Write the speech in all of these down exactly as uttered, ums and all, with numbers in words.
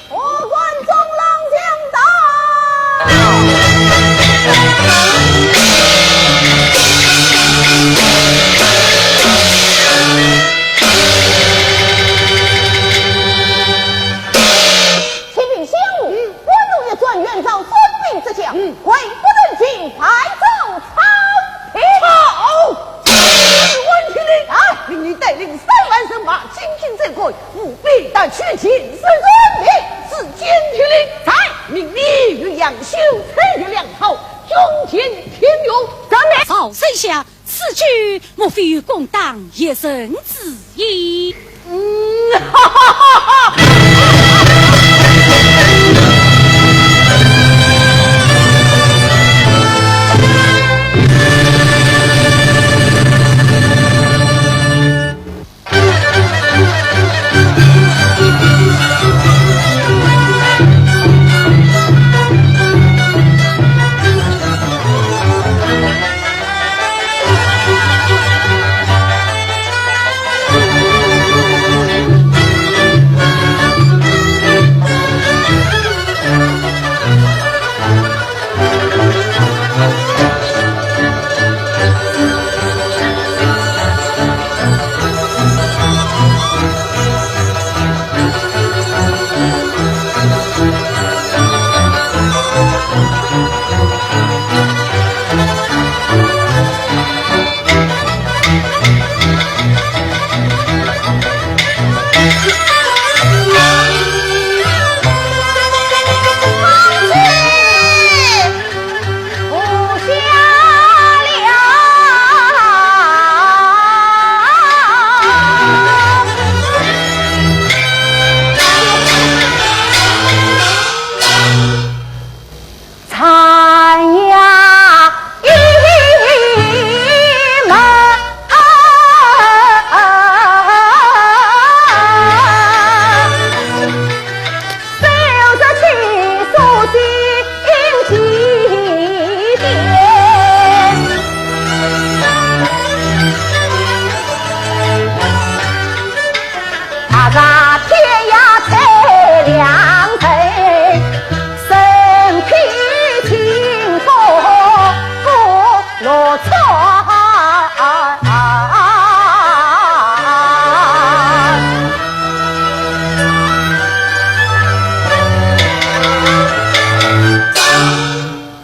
我观众郎将到。启禀相爷，我等欲斩袁绍孙膑之将，嗯。贵不能进，败走朝廷。好， 请问听令。啊，命你带领三万人马进京斩关，务必夺取秦师孙膑。是。请听令。在。命你与杨修、陈馗两套，军前听用。遵命。赵丞相，此举莫非有攻打邺城之意？ 嗯，哈哈哈哈！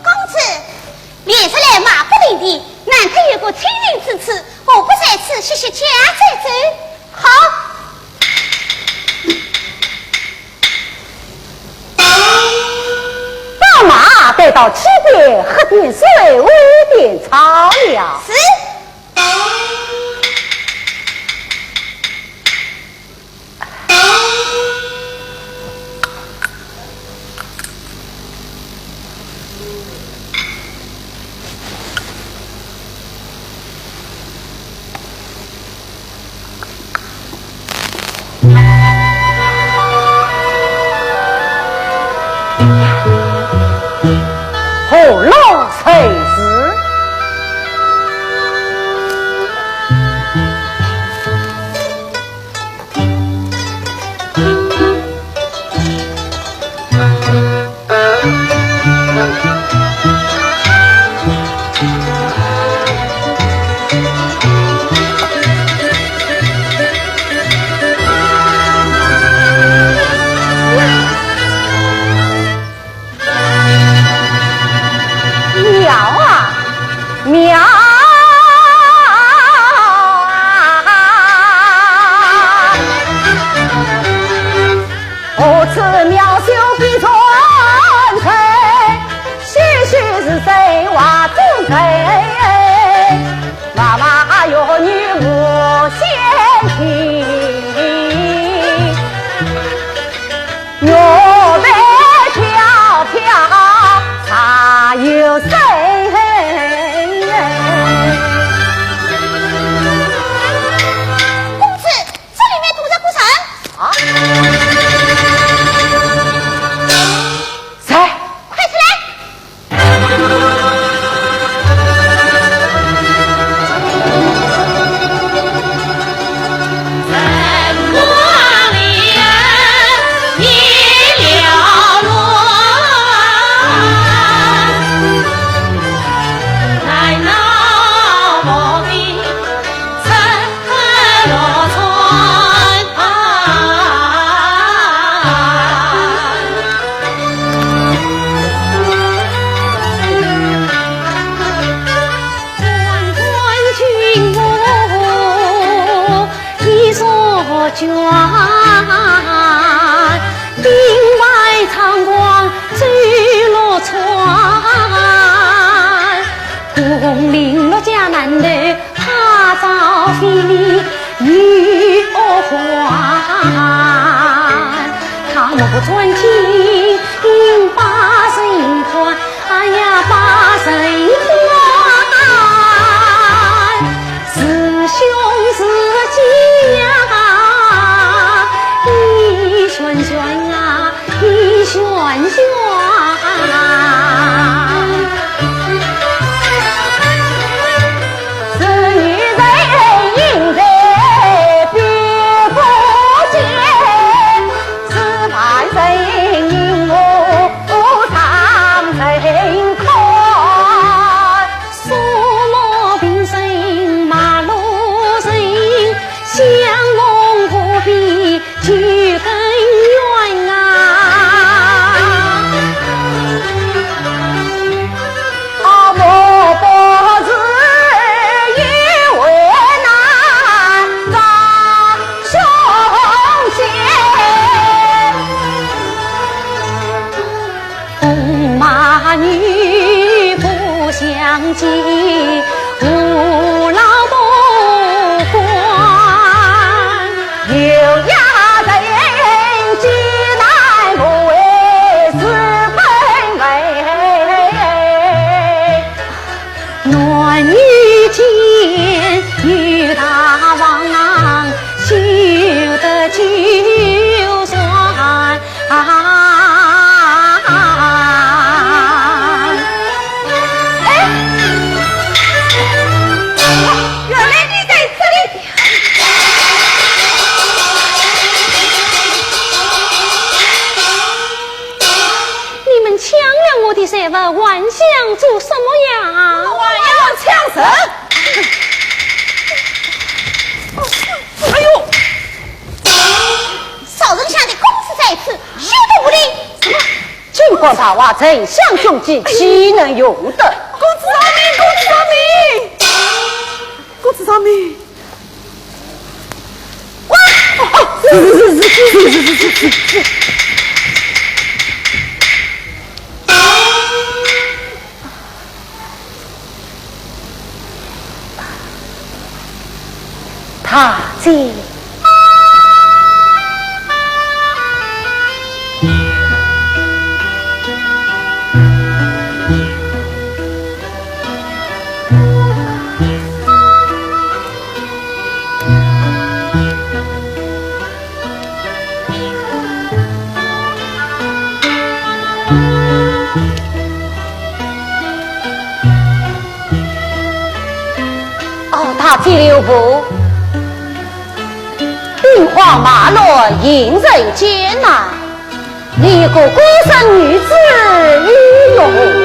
公子，连日来马不停蹄，难得有个清静之处，何不在此歇歇脚再走？好。 把马带到溪边，喝点水，喂点草料。是。 何劳差事？远，顶戴昌光走落川，功名落家难得，他朝非礼女何还？他目不转睛，把人看，哎呀，把人看。 是凶是吉呀，你选选啊，你选选啊。是女人应该比不见，是凡人应我当人看。 苏州平生马路人，相逢何必九更圆啊。啊，莫不是有为难张兄姐？ 风马牛不相及，无劳不欢。有雅人，既难不为是本为。 男女间有大方，休得久缠。哎，原来你在这里。 你们抢了我的财物，还想做什么呀？我还要抢人！哎呦！少人家的公子在此，休得无礼！什么？尽管大话，丞相凶器，岂能容得？公子饶命！公子饶命！公子饶命！ 大姐。 哦，大姐留步，兵荒马乱，行人艰难，你一个孤身女子，意欲何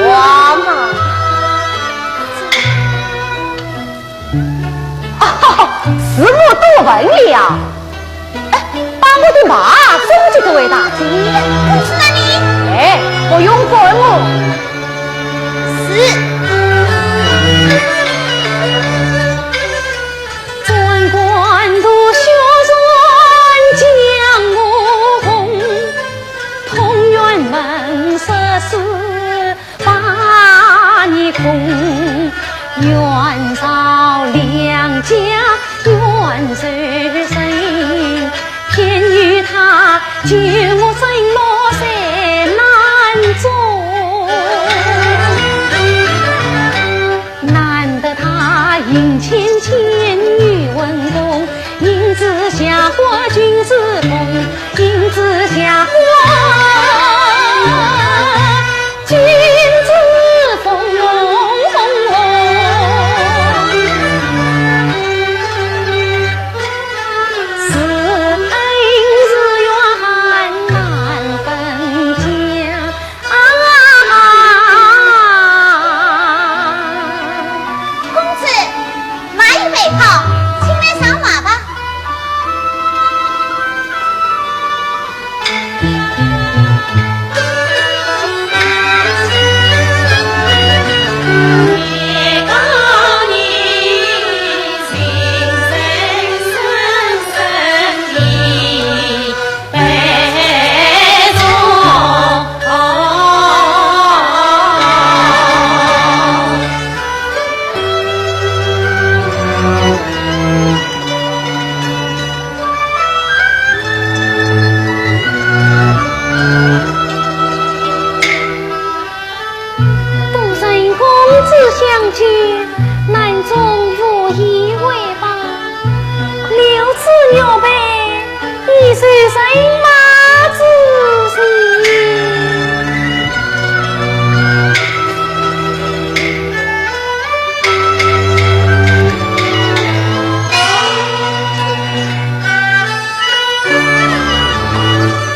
往啊？ 啊，是我多问了。哎，把我的马送给这位大姐。公子那里？哎，不用管我。是。公子，马已备好，请来上马吧。玉佩，你是人马之人。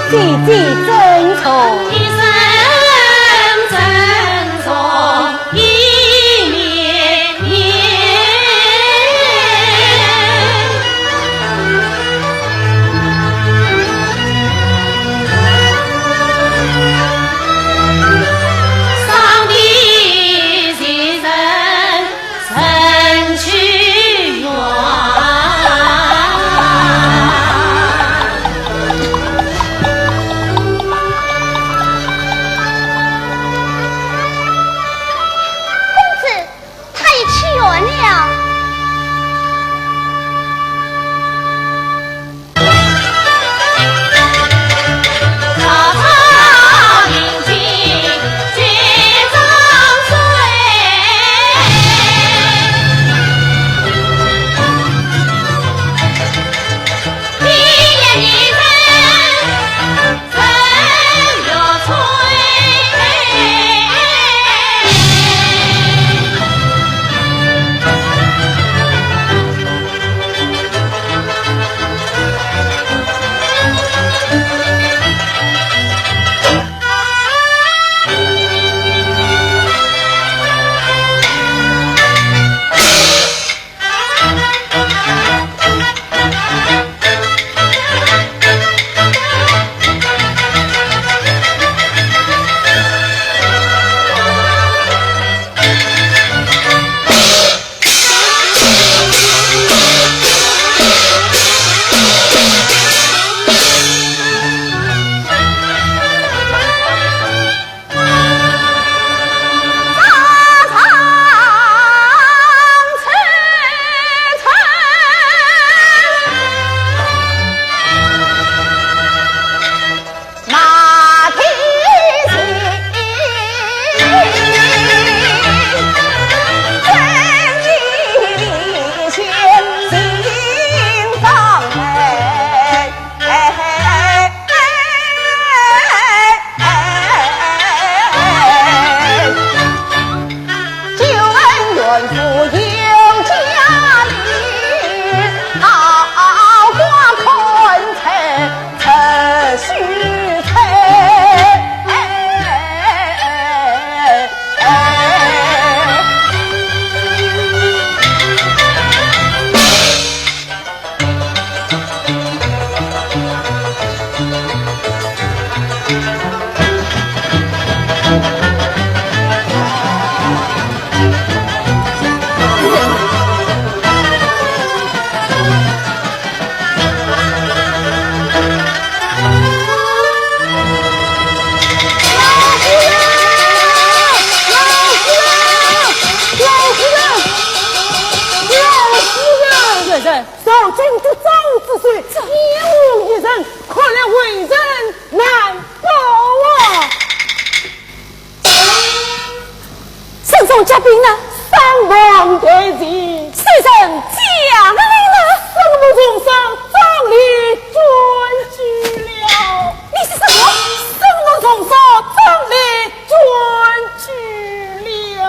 姐姐珍重。一生珍重一年年。上帝是人 人去远。公子，他已去远了。 老夫人，老夫人，老夫人，老夫人。 上京执照之罪，冤枉一人，看来为人难保啊！身中疾病呢？伤亡待定。此人将令呢？身负重伤，壮烈捐躯了。你说什么？身负重伤，壮烈捐躯了。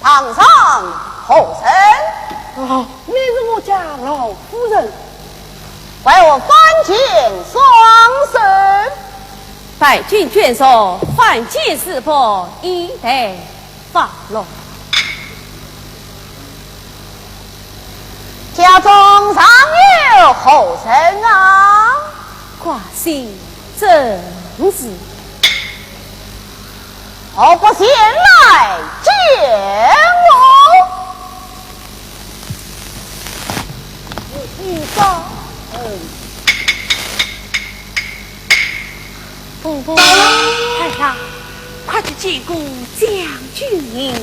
堂上何人？哦，乃是我家老夫人。为何反进双手？拜见眷属，反进士仆，以待发落。家中尚有何人啊？寡人正是。 何不前来见我？嗯，婆婆。儿啊，快去见过将军。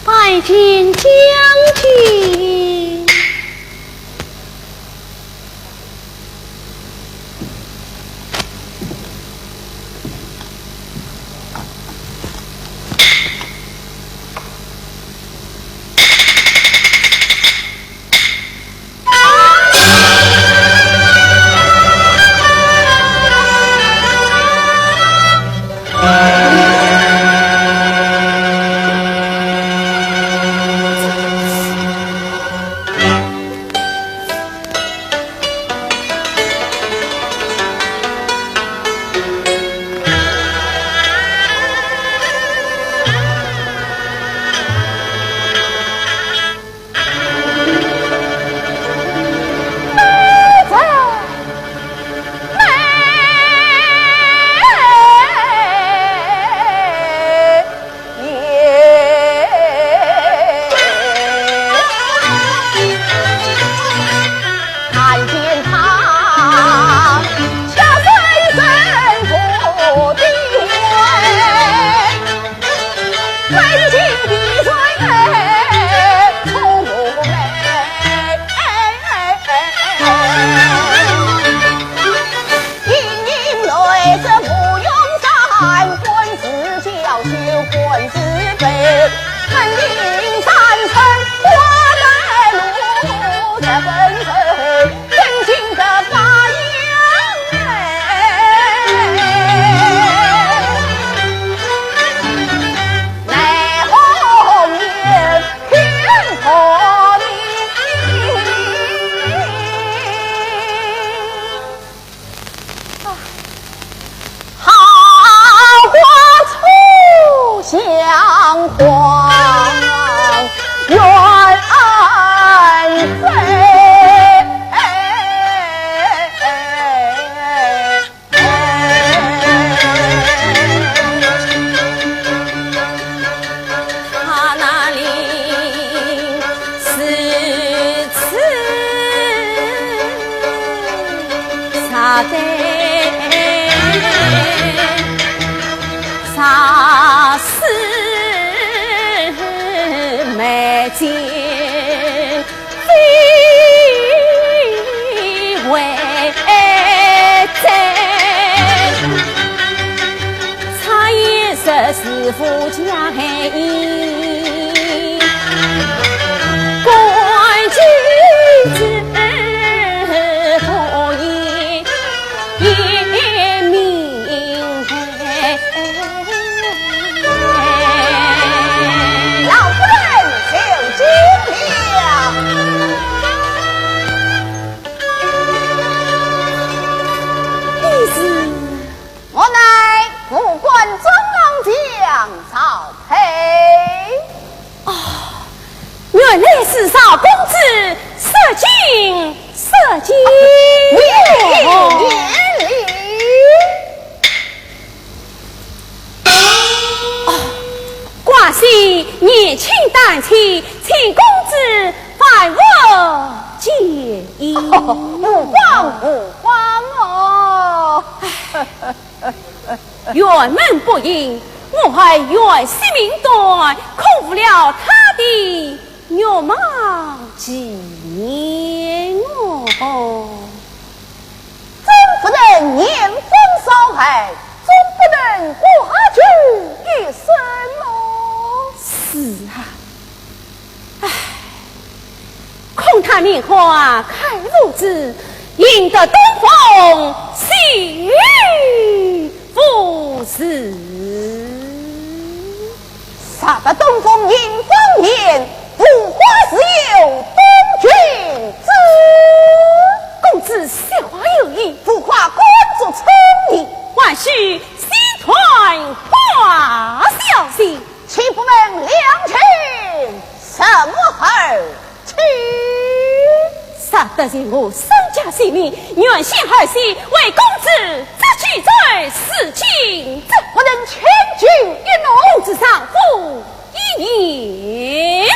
拜见将军。老夫人受惊了。你是？我乃副官中郎将赵培。哦，原来是赵公子，失敬，失敬。免礼，免礼。哦，寡喜年轻胆气，请公子万福千里。哦，无妨，无妨哦。哎，辕门不幸，我儿元帅命短，空负了他的 玉马纪念哦。总不能年方少孩，总不能寡居一身哦。是啊，唉，恐他年花开无子，赢得东风，须臾无事。若得东风，迎风面，无花自有东君子。公子说话有理。无花敢作春泥。还须先断花小姐。 岂不问良辰什么时去？若得是我身家性命，愿献儿媳为公子做妻在世。今日不能千金一诺。公子丈夫一言。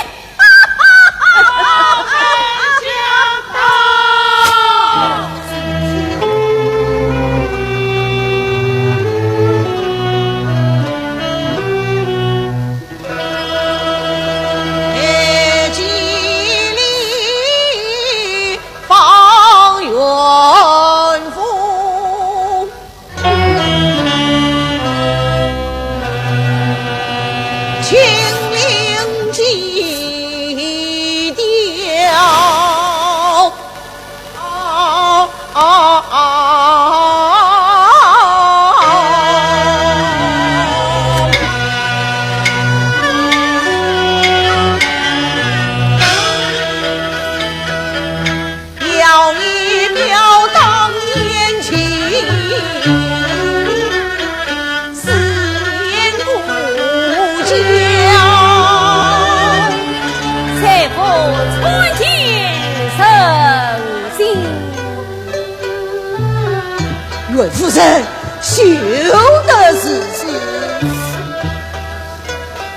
岳夫人，休得如此。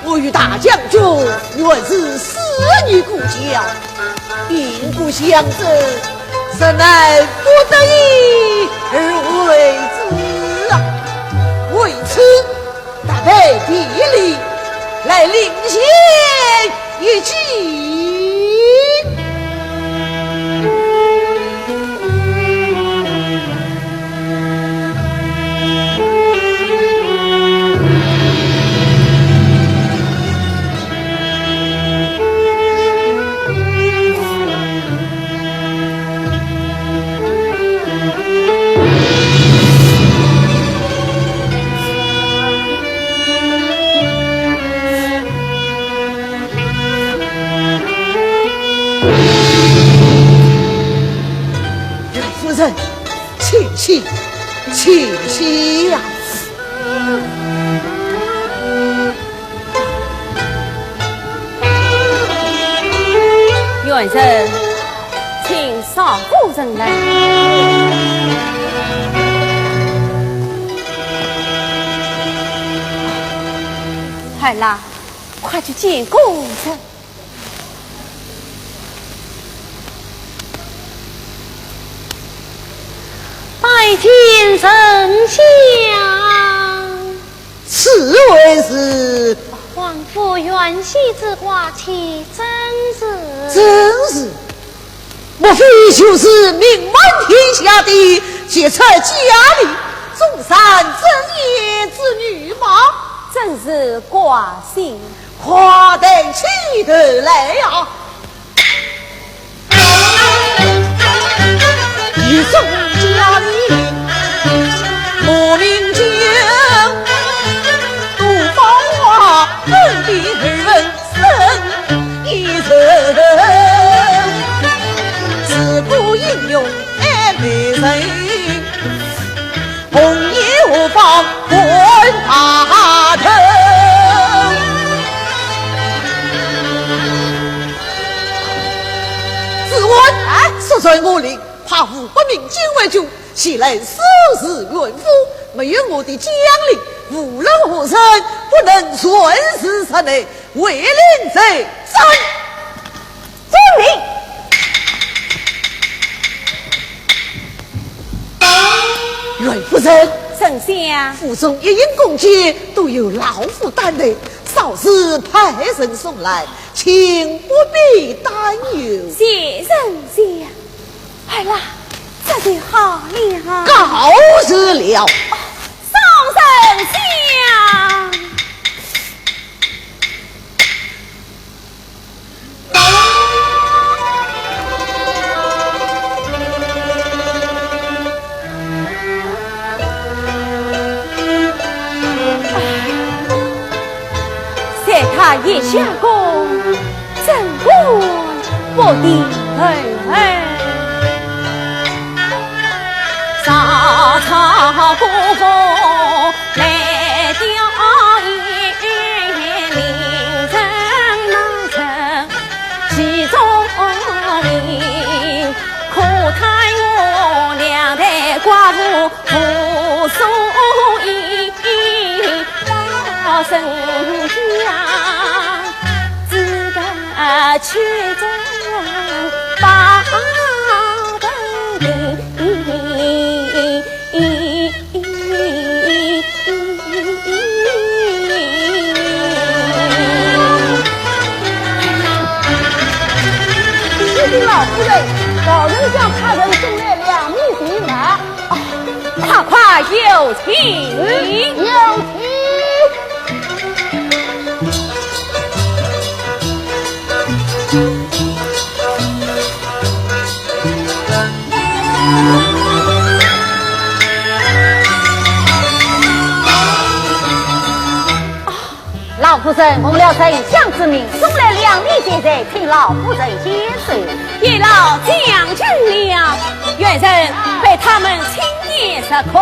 我与大将军原是死于故交，并不相争，实乃不得已而为之啊。为此， 特备别礼，来领先一计。 夫人，请起，请起呀！ 元帅，请少夫人来。儿啦，快去见过人。 拜见丞相。此位是？皇甫元喜之话，岂真是？真是。莫非就是名满天下的杰出佳丽，中山正烨之女吗？正是寡姓。 快抬起头来呀！一众佳丽，慕名间，都芳华，本地而闻深一层。自古英雄爱美人， 红颜何妨问他等。子文，哎，速传我令，派五百名禁卫军前来收拾袁绍。没有我的将令，无论何人不能擅自入内，违令者斩。 遵命。袁夫人，丞相。府中一应供给都由老夫担待，稍时派人送来，请不必担忧。谢丞相。儿啦，这就好了。告辞了。哦，送丞相。一相公怎敢不听儿？曹操孤峰来吊唁，名人名臣其中名，可叹我两代寡妇 无所依，到人家只得曲终报不平。请老夫人，老人家差人送来两面旗袍。 快快有请。有请。老夫人，蒙了丞相之命，送来两面旗袍，请老夫人见笑。 有劳将军了，元帅，陪他们亲眼实看。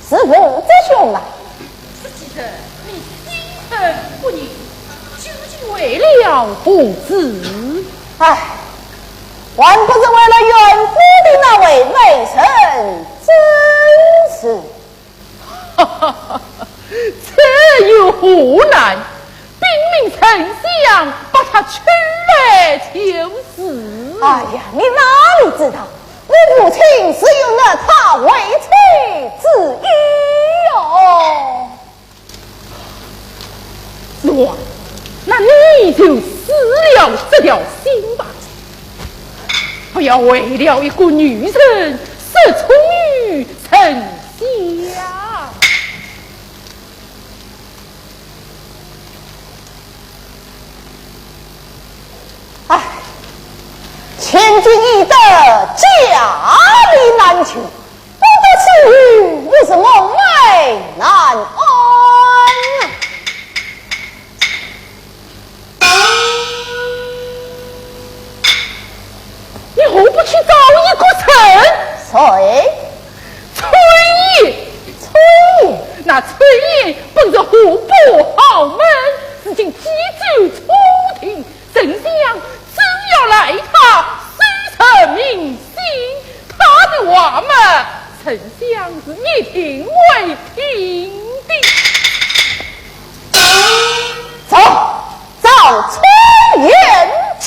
是父子兄啊。是既然你心生不宁，究竟为了何事？唉，还不是为了袁府的那位美人甄氏。 这有何难？禀明丞相，把她取来就是。哎呀，你哪里知道，我父亲是有纳她为妻之意哦。是啊，那你就死了这条心吧，不要为了一个女人失宠于丞相。 唉，第一得家里难求，不得死于，也是我们难安。你何不去找一个人？谁？崔琰。崔琰？那崔琰本是河北豪门，如今寄居初庭，丞相正要赖他收拾民心，他的话嘛，丞相是一定会听的。走，找崔琰去。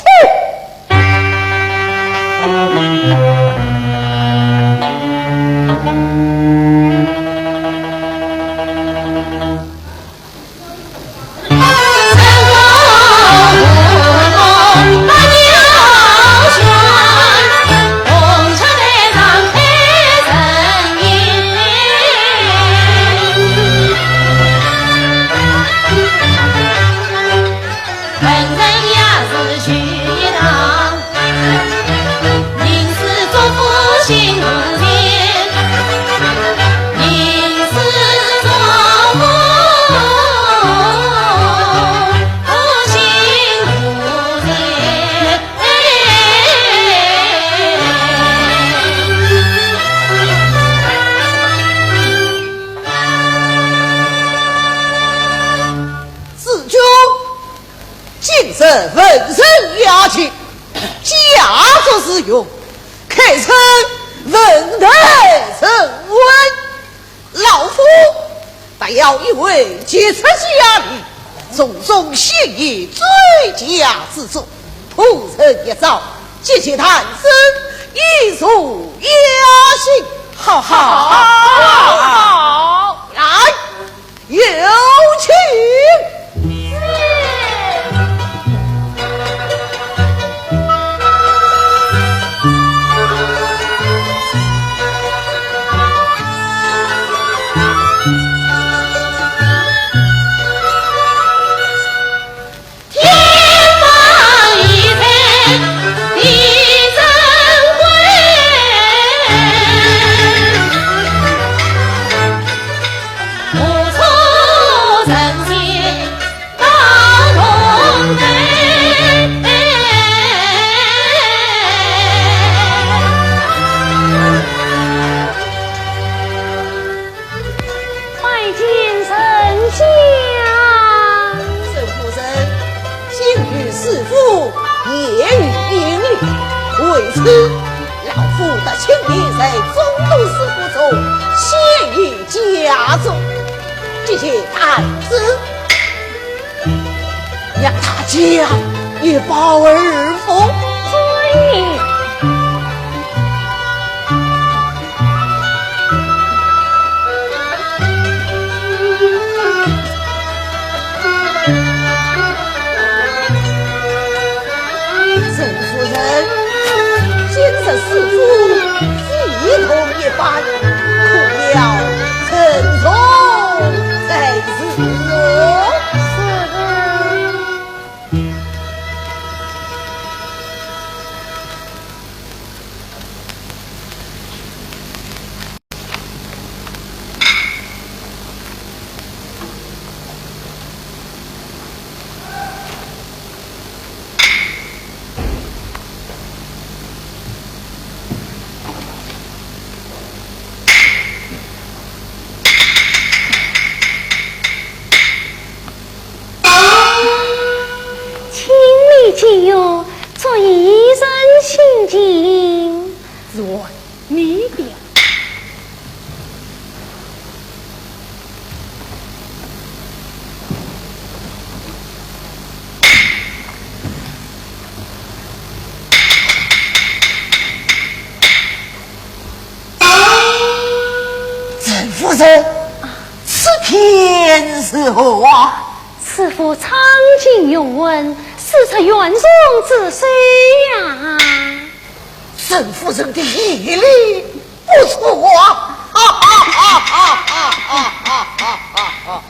子君，今日文人雅集，佳作词韵，堪称文壇神文。老夫特邀一位杰出佳丽，从中选选最佳之作，铺陈一遭，集其谈资，以助雅兴。好，好，好，好。来，有请。拜见丞相。沈夫人，今日侍府言语严厉，为此老夫特请你在众多侍府中选一佳作，集其谈资，让大家一饱耳福。遵命。 沈夫人，今日侍府非同一般，可要慎重才是哦。是的。 请你解忧，作一人心情。是我，你的。 陈夫人，此片如何啊？此幅苍劲韵文，实出原创之最呀。陈夫人的艺力不错啊！哈哈哈哈哈哈！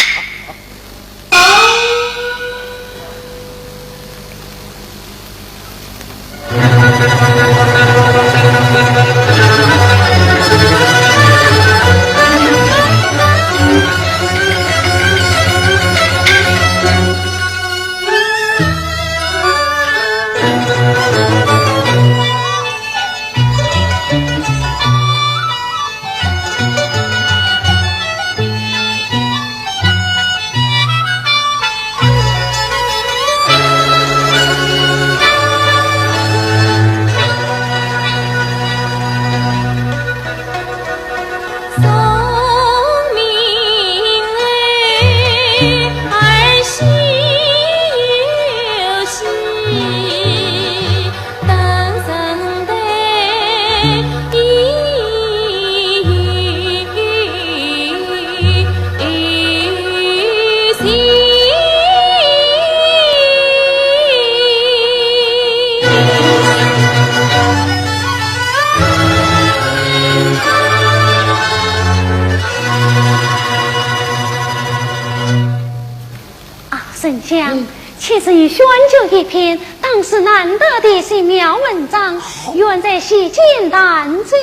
想，嗯。今日已选就一篇当时难得的玄妙文章，好。愿在席间弹奏。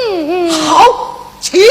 好，请。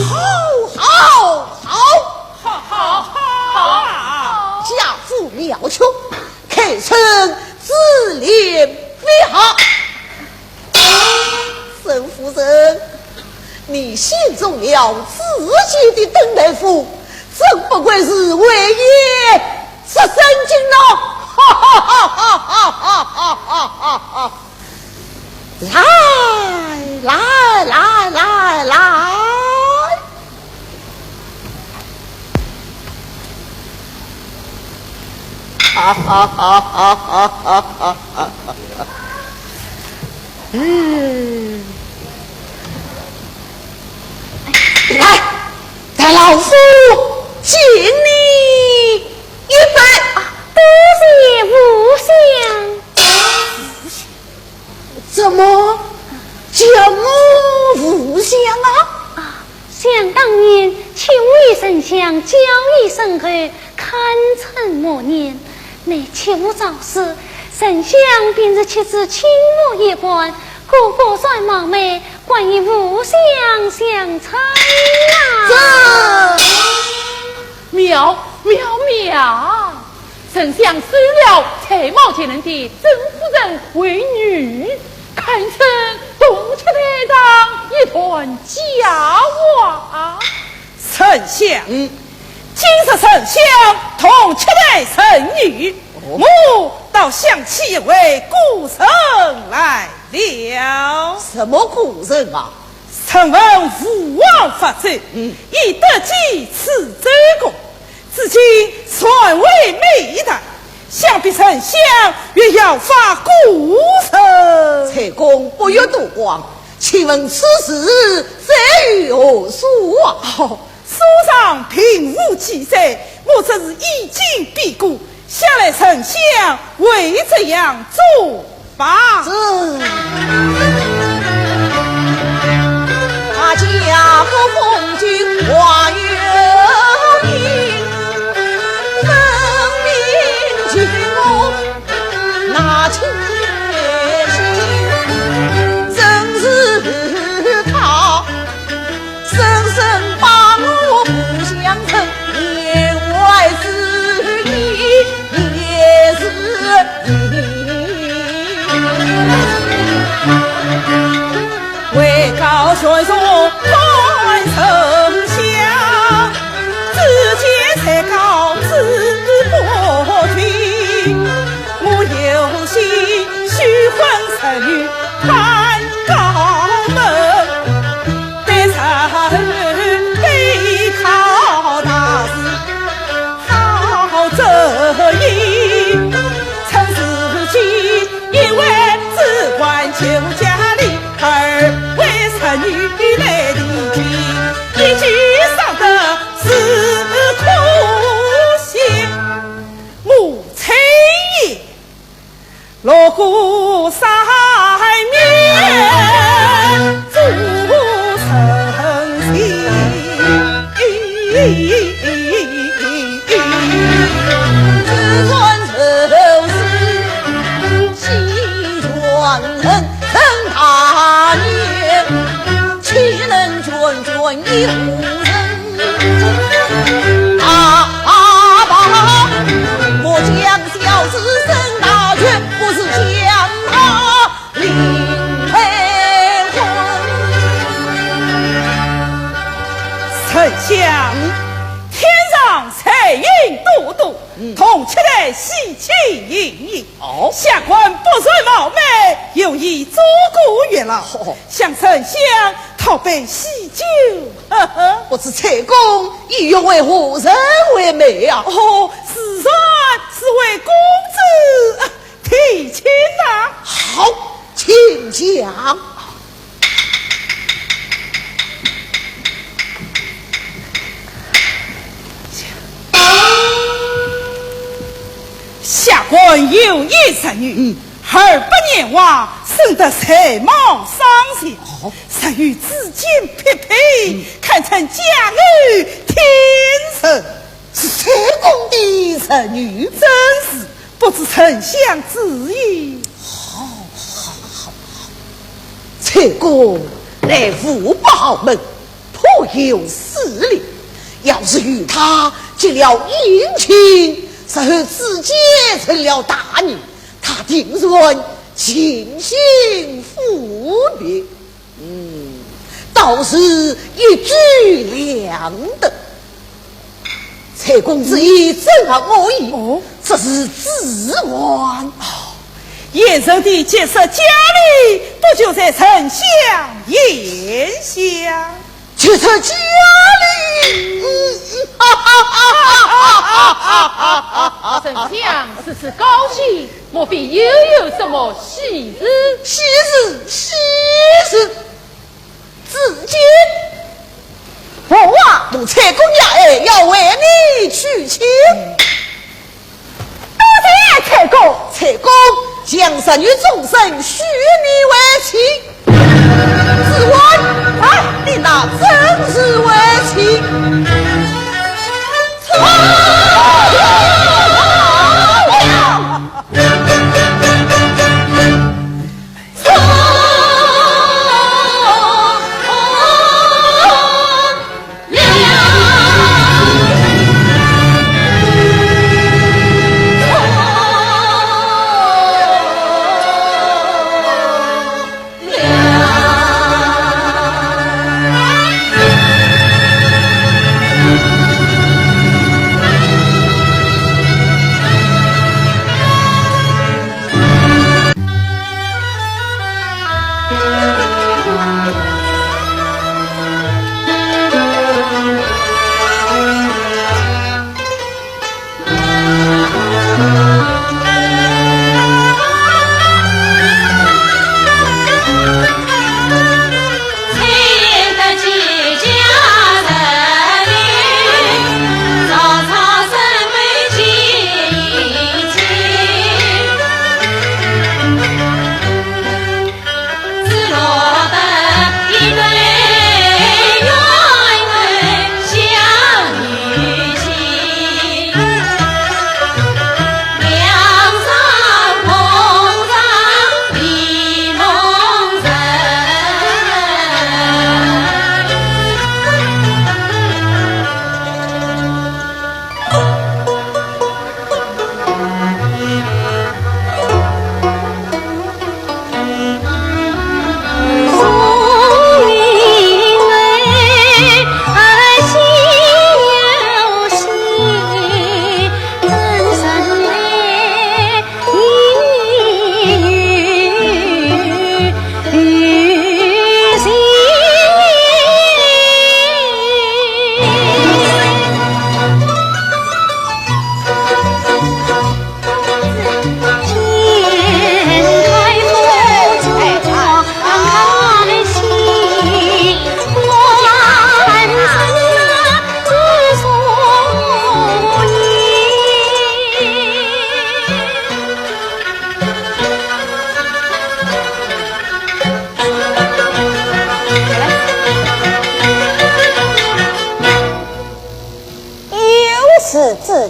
好，好，好，好，好，好，好。家父庙中，堪称指点笔下。沈夫人，你选中了自己的登台夫，真不愧是唯一 是圣经咯！哈哈哈哈哈哈哈哈哈！来来来来来！哈哈哈哈哈哈哈哈哈！嗯，来，待老夫敬你 一杯。啊，多谢父相。怎么叫我父相啊？啊，想当年，舅为丞相交易深厚，堪称默念。乃舅早逝，丞相便是其子亲母一般，哥哥在冒昧， 关于父相相差啊。这……妙，妙，妙！丞相收了才貌绝伦的甄夫人为女，堪称铜雀台上一段佳话。丞相，嗯。今日丞相铜雀台成女，哦。我倒想起一位古人来了。什么古人啊？曾闻吴王伐纣，嗯。以得其次周公，至今传为美谈，想必丞相也要伐古人。蔡公不要多光，请问此事在于何处啊？哦， 书上并无记载，我只是以今比古，想来丞相会这样做吧。是。大家不奉君王有命，分明君王 那千金，真是他深深把我不相称，言外之意也是你。 位高权重看丞相，子建才高志不群。我有心许婚侄女攀高门，但侄女背靠大树好遮阴。趁时机，一位子桓救家里， 二位侄女来提亲，一举丧得是可惜。我猜也，锣鼓三面祝成亲。 丞相，天上彩云朵朵， 同期待喜庆盈盈。哦。下官不存冒昧，有意做个月老，哦。向丞相讨杯喜酒。呵呵。不知蔡公意欲为何人为媒啊？哦，自然是为公子，呃，提亲呐。好，请讲。 下官有一侄女，嗯。二八年华，生得才貌双全，哦。侄女子建匹配，嗯。堪称佳偶天成。是蔡公的侄女？正是，不知丞相之意。好，好，好，好。蔡公乃无不好门， 颇有势力，要是与他结了姻亲，日后子建成了大人，他定然尽心抚育。嗯，倒是一举两得。蔡公之意正合我意，哦。只是子桓。哦，贤侄的结识佳丽，不就在丞相眼下？ 其实家里，嗯，嗯，哈哈哈哈哈哈哈哈哈！丞相如此高兴，莫非又有什么喜事？喜事，喜事！子建，父王，母亲公呀，哎，要为你娶亲。 多谢蔡公。蔡公，将侄女终身许你为妻。子桓，哎，你那真是为妻。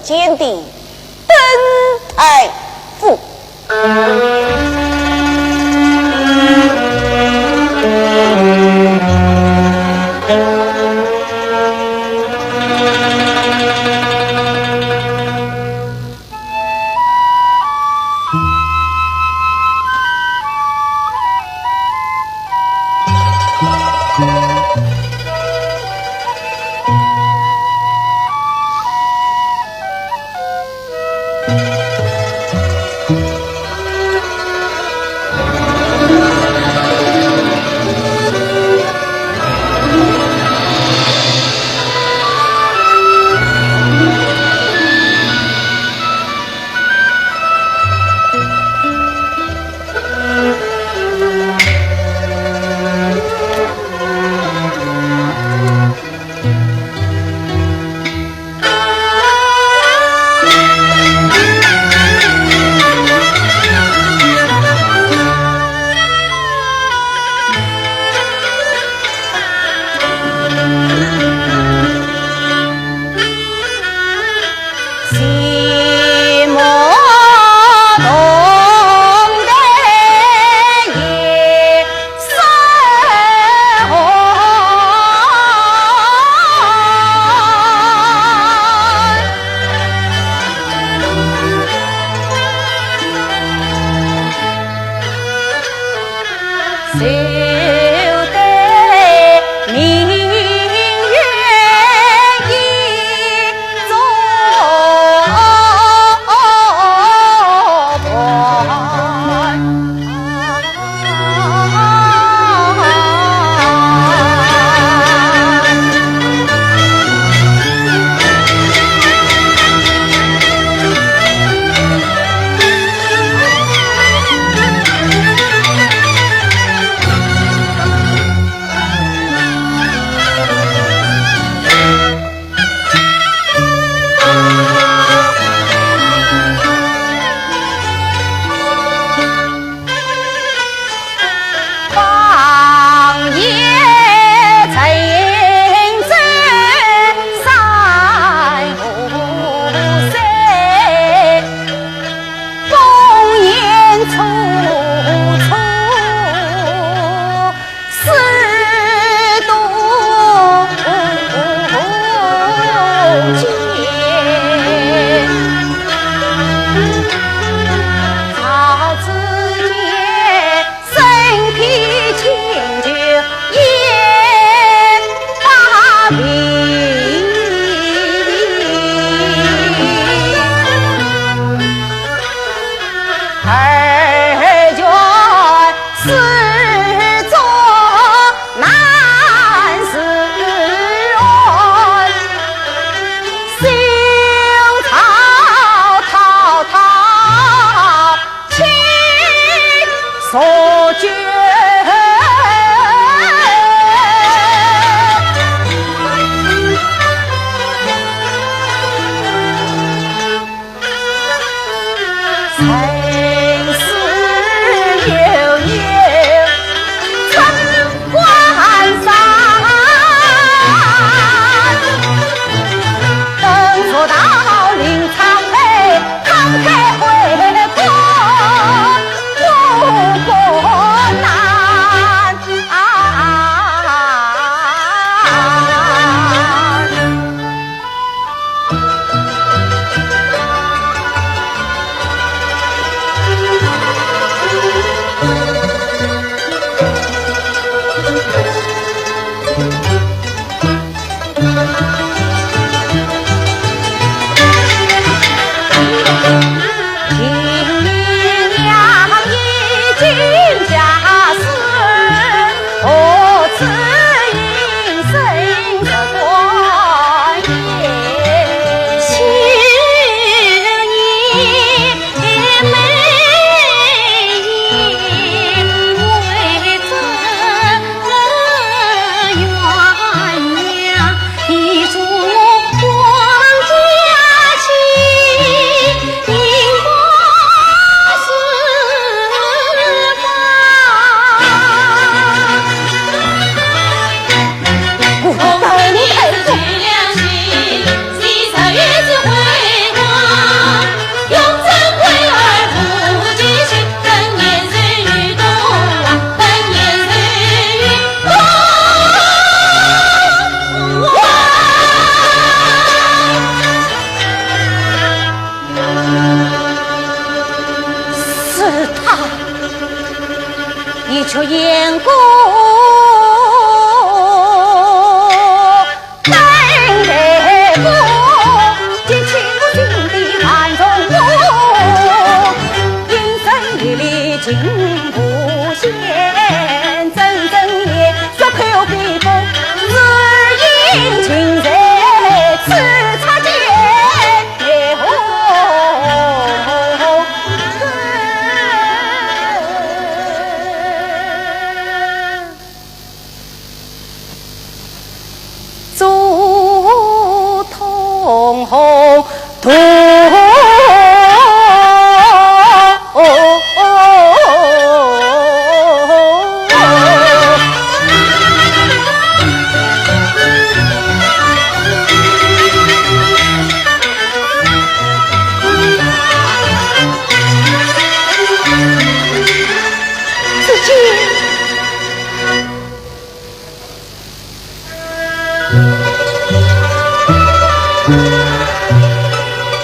间的登台府。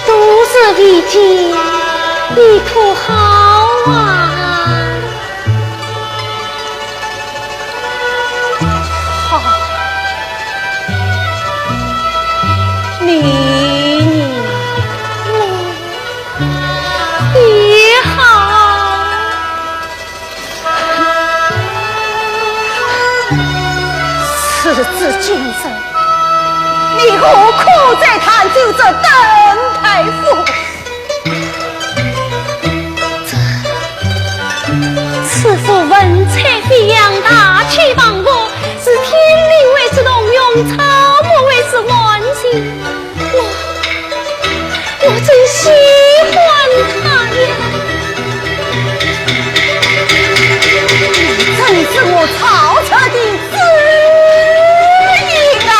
多谢姐姐，你可好啊？好，你也好。 时至今日，你何苦再探究这登台府？这，此府文采飞扬，大气磅礴，是天地为之动容，草木为之欢喜。 我，我真喜欢他呀。真是我曹操的知音啊！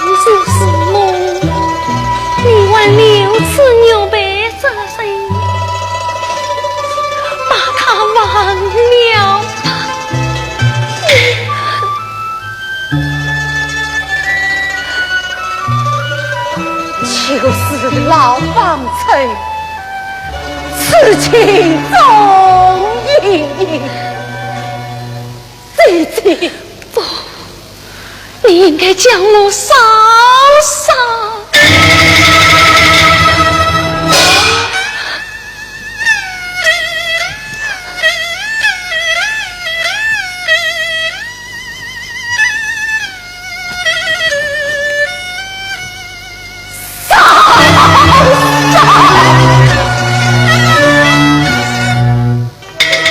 往事如梦，你还留此玉佩作甚？把它忘了吧。就是老方寸，此情终矣。 姐姐。不，你应该将我烧烧。烧，烧！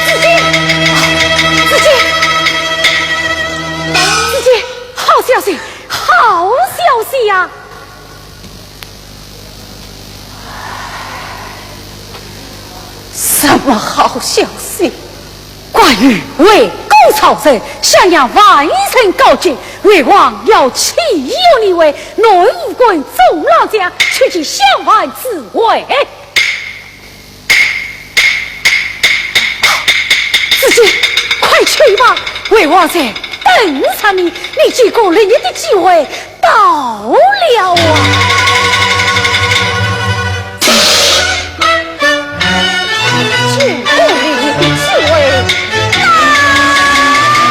子建，子建，子建，好消息，好消息呀！什么好消息？关羽围攻曹仁，襄阳万人告急，魏王要起义，你为内务官中郎将，去见襄樊知会。 子建，快去吧，魏王在等啥呢？你几个利益的机会到了啊！几个利益的机会到了！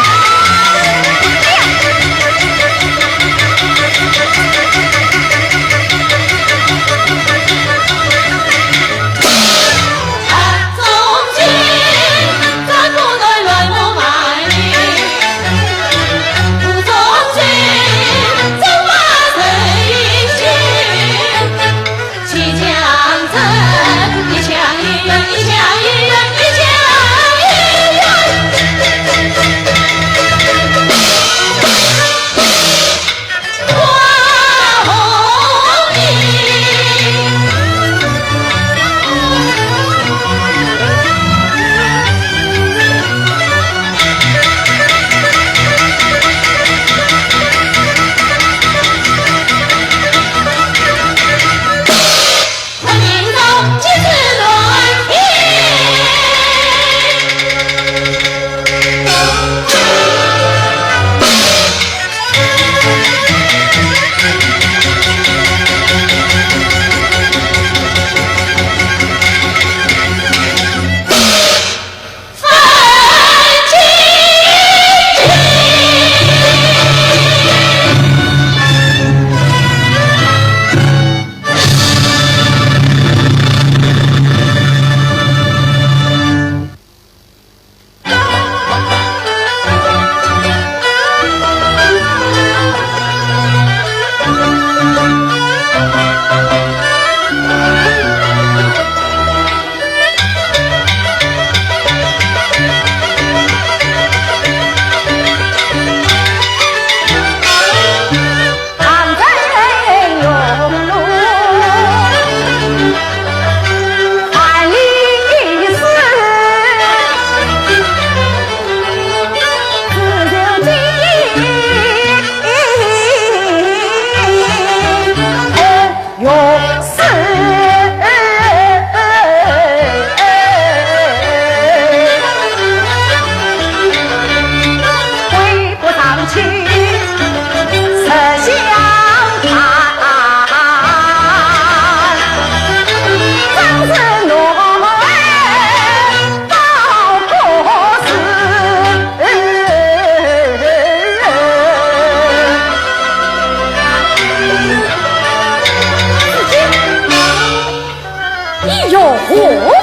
意欲何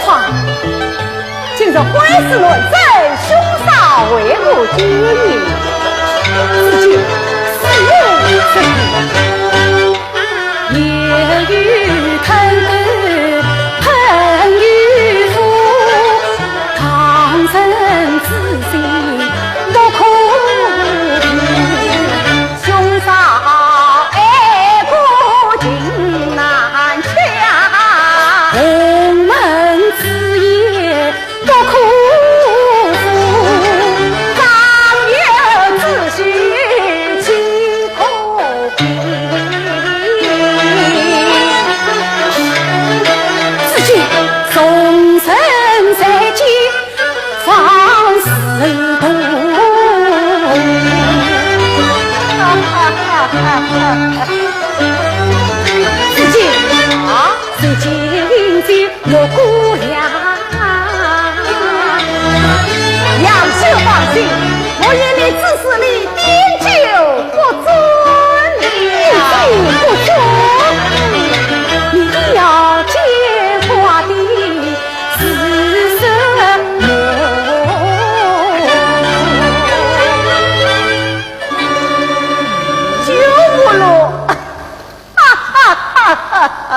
方？今日官司论争，兄嫂为何坚硬？子建，是我是你。子建，众人在见，方始动。子建，啊？子建， 莫过呀。杨修放心，我与你只是你点酒不醉呀。点酒不醉？你要见我的是什么？酒不落。 哈哈哈哈哈！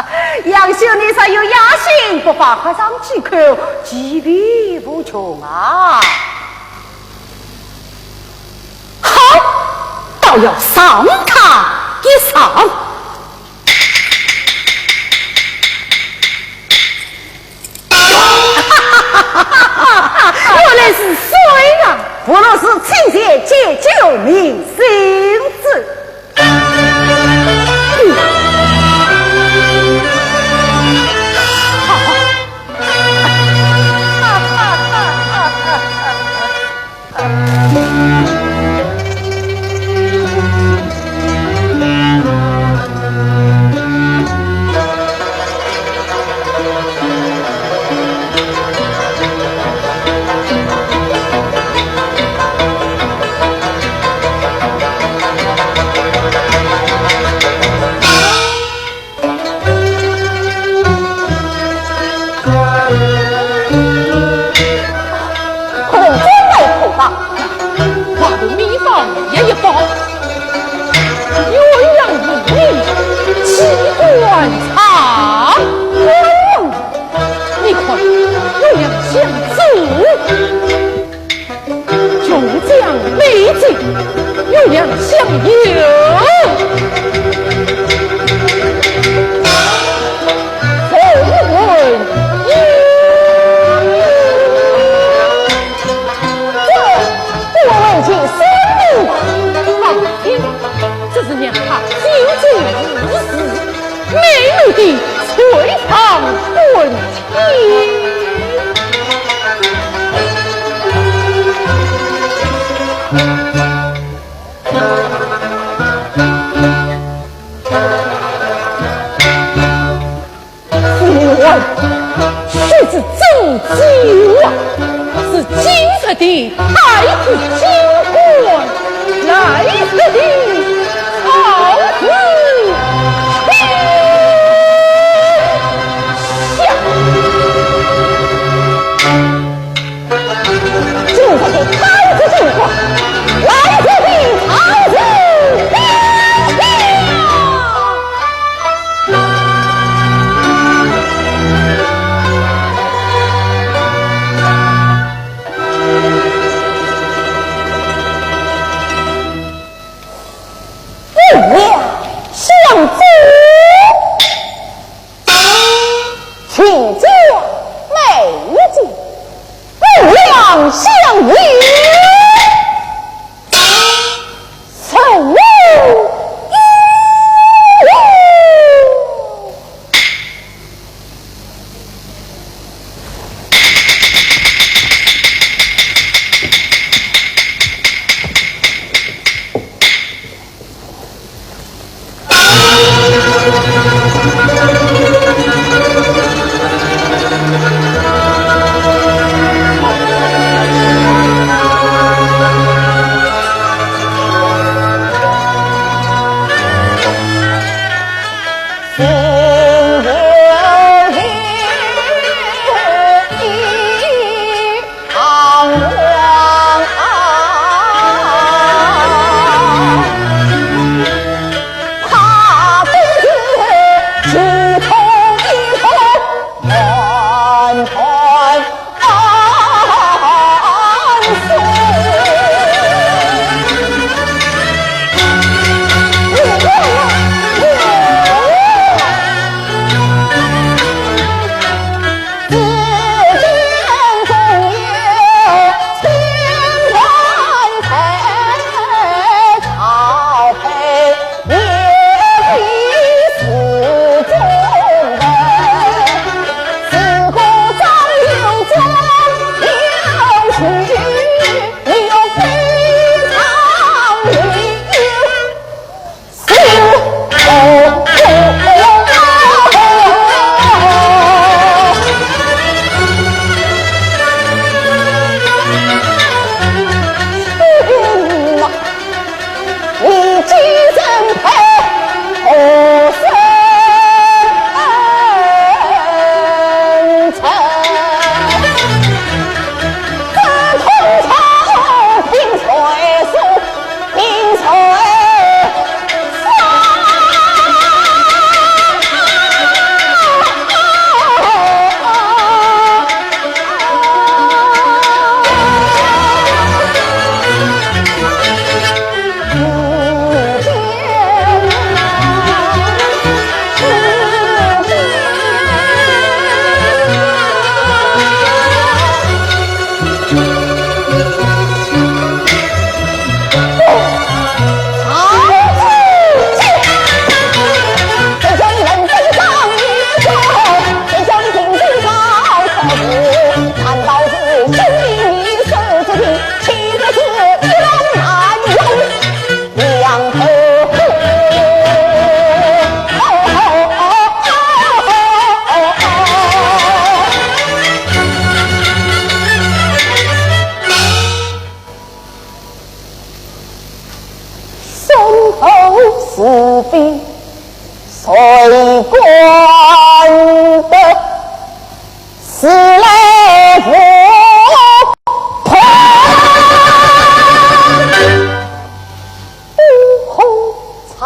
杨修，你若有野心，不妨喝上几口，其利无穷啊！好，倒要赏他一赏。哈哈哈哈哈！原来是水啊！不如是清泉解酒明心志。 好。有两相由，谁问也。这不为其生命。放心，这是让他久久无事。 美丽的翠堂婚期。夫人，须知这酒啊，是今日的 太子金冠，来日的曹子天下。今日的太子金冠，来日的曹子天下。 不要想走，秦家美酒，不要想饮，什么饮？ 身后是非，谁管得？时来无同，不红长。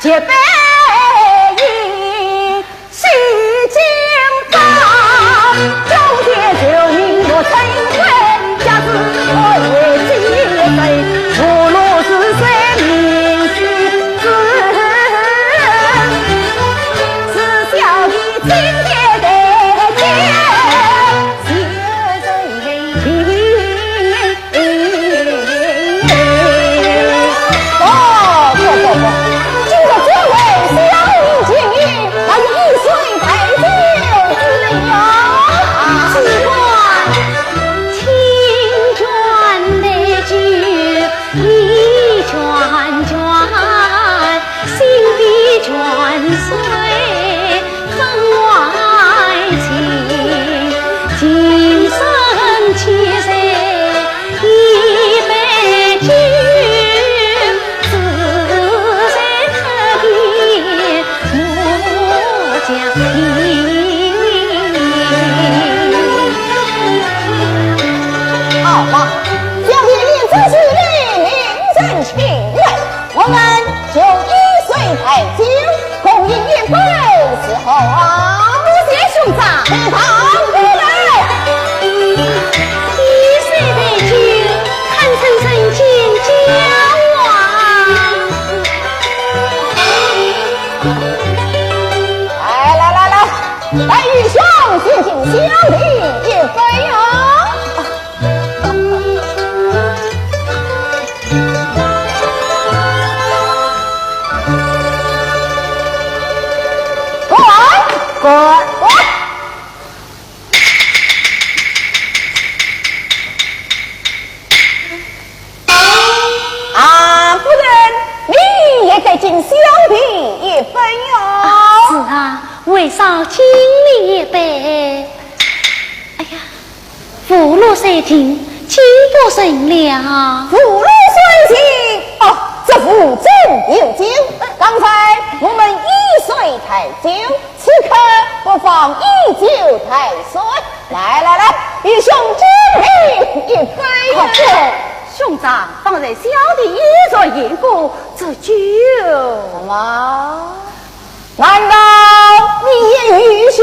结拜一，西京道，中间就名落成婚，家是我为继承，无论是谁名是子，是小的今天的天，是谁名 哦，不不不，今日这位小姐，还有一岁拜酒之礼呀。只管清捐的酒，一捐捐，新的捐水分外清。今生七岁 一杯敬，只在特别我家里。好了，小姐，你这是礼，令人请来。 我们就一水代酒，共饮一杯，是否啊？多谢兄长。你倒不来。一水代酒，堪称人间佳话。来来来来，待愚兄先敬小弟一杯啊！ 过来，过来，过来。啊，夫人，你也该敬小弟一杯哟。啊，是啊，为嫂敬你一杯。哎呀， 福禄寿尽，敬不成了。福禄寿尽？哦，这无中有酒。刚才我们一水代酒，此刻不妨以酒代水。来来来，愚兄敬你一杯。好，兄长，方才小弟已然饮过这酒。什么？ 难道你也愚兄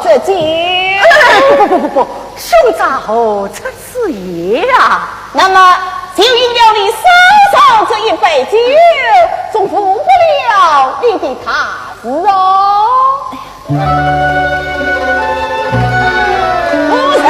这酒？哎，不不不不不，兄长何出此言啊？那么就饮了你嫂嫂这一杯酒，总负不了你的大事哦。夫人。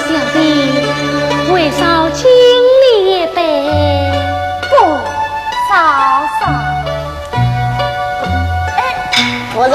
小弟，为嫂敬你一杯。不，嫂嫂。哎，夫人。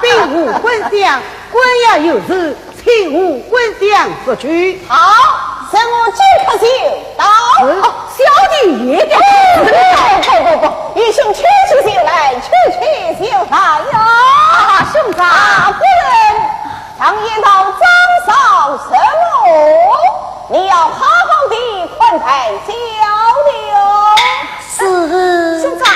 兵无官相，官要有时，请下官相入去。好，随我即刻就到。是。哦，小弟也得。不不不，愚兄去去就来，去去就来呀。啊，兄长。啊，夫人，常言道张少入谋，你要好好地看待小弟哦。是。兄长，哎。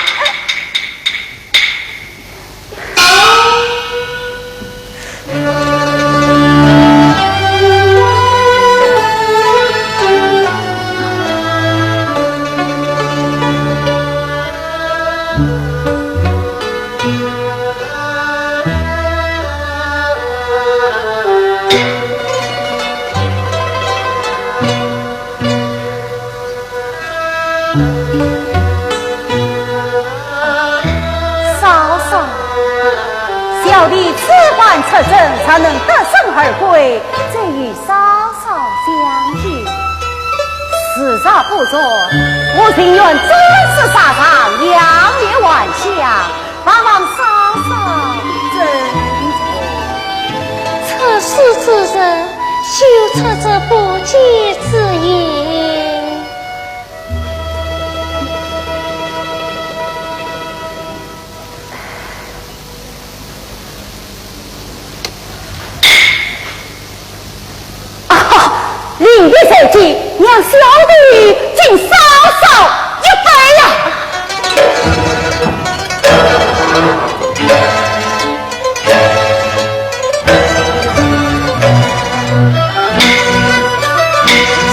嫂嫂，小弟此番出征，若能得胜而归，再与嫂嫂相聚。时日不早，我情愿战死沙场，扬名还乡， 望嫂嫂珍重。出师之人，休出这不吉之言。啊，临别在即，让小弟敬嫂嫂一杯呀！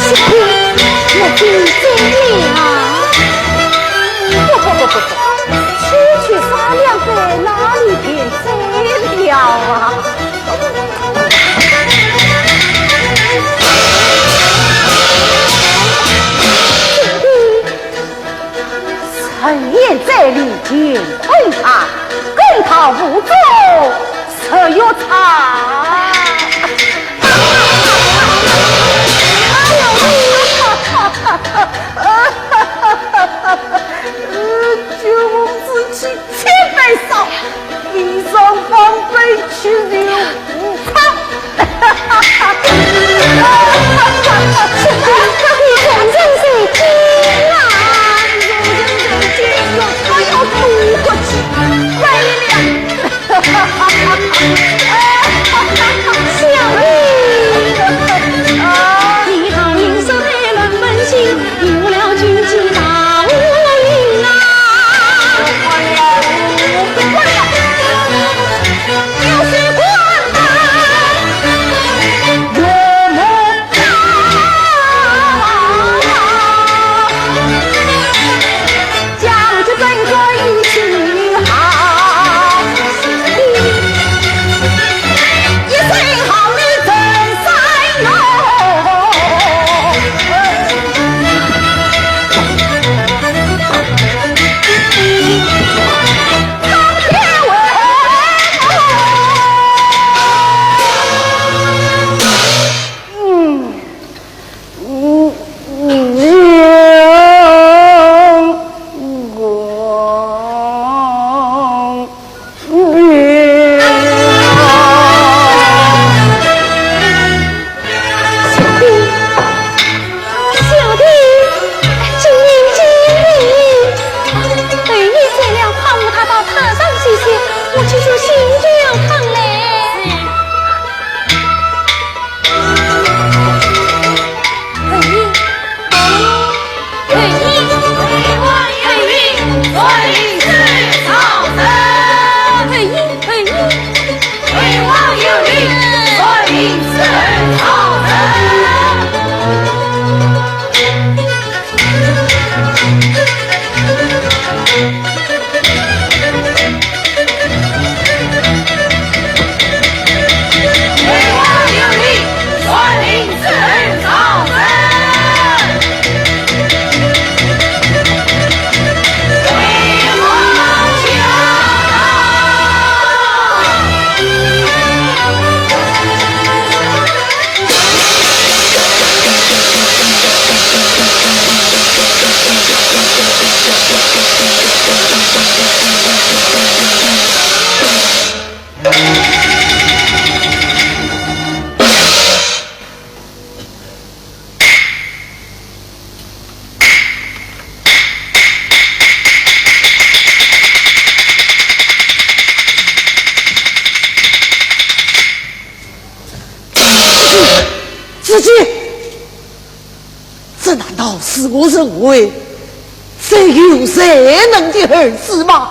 小弟，我敬酒了。不不不不不，区区三两杯，哪里便醉了啊？ 沉涎在里乾坤海，更靠无助日月长。哎呦，呃，酒翁之妻千杯少， 一双方杯，岂有无常。你人人受惊啊！人人受惊，我要吐过去。快一点！ 小弟，你好，你说的人问情，你误了军机大无影啊！子建，这难道是我认为最有才能的儿子吗？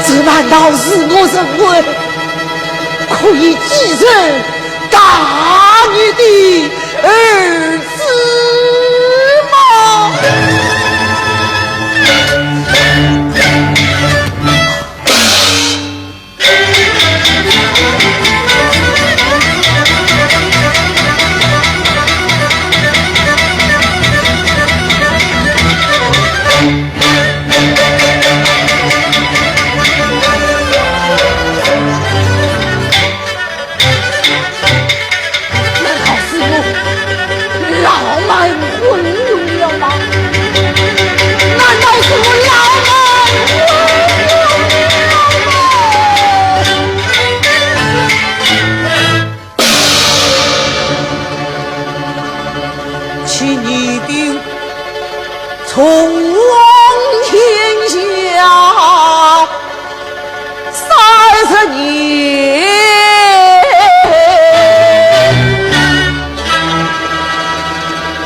这难道是我认为可以继承大业的儿子吗？难道是我老蛮昏庸了吗？难道是我老蛮昏庸了吗？请你的从王天下三十年，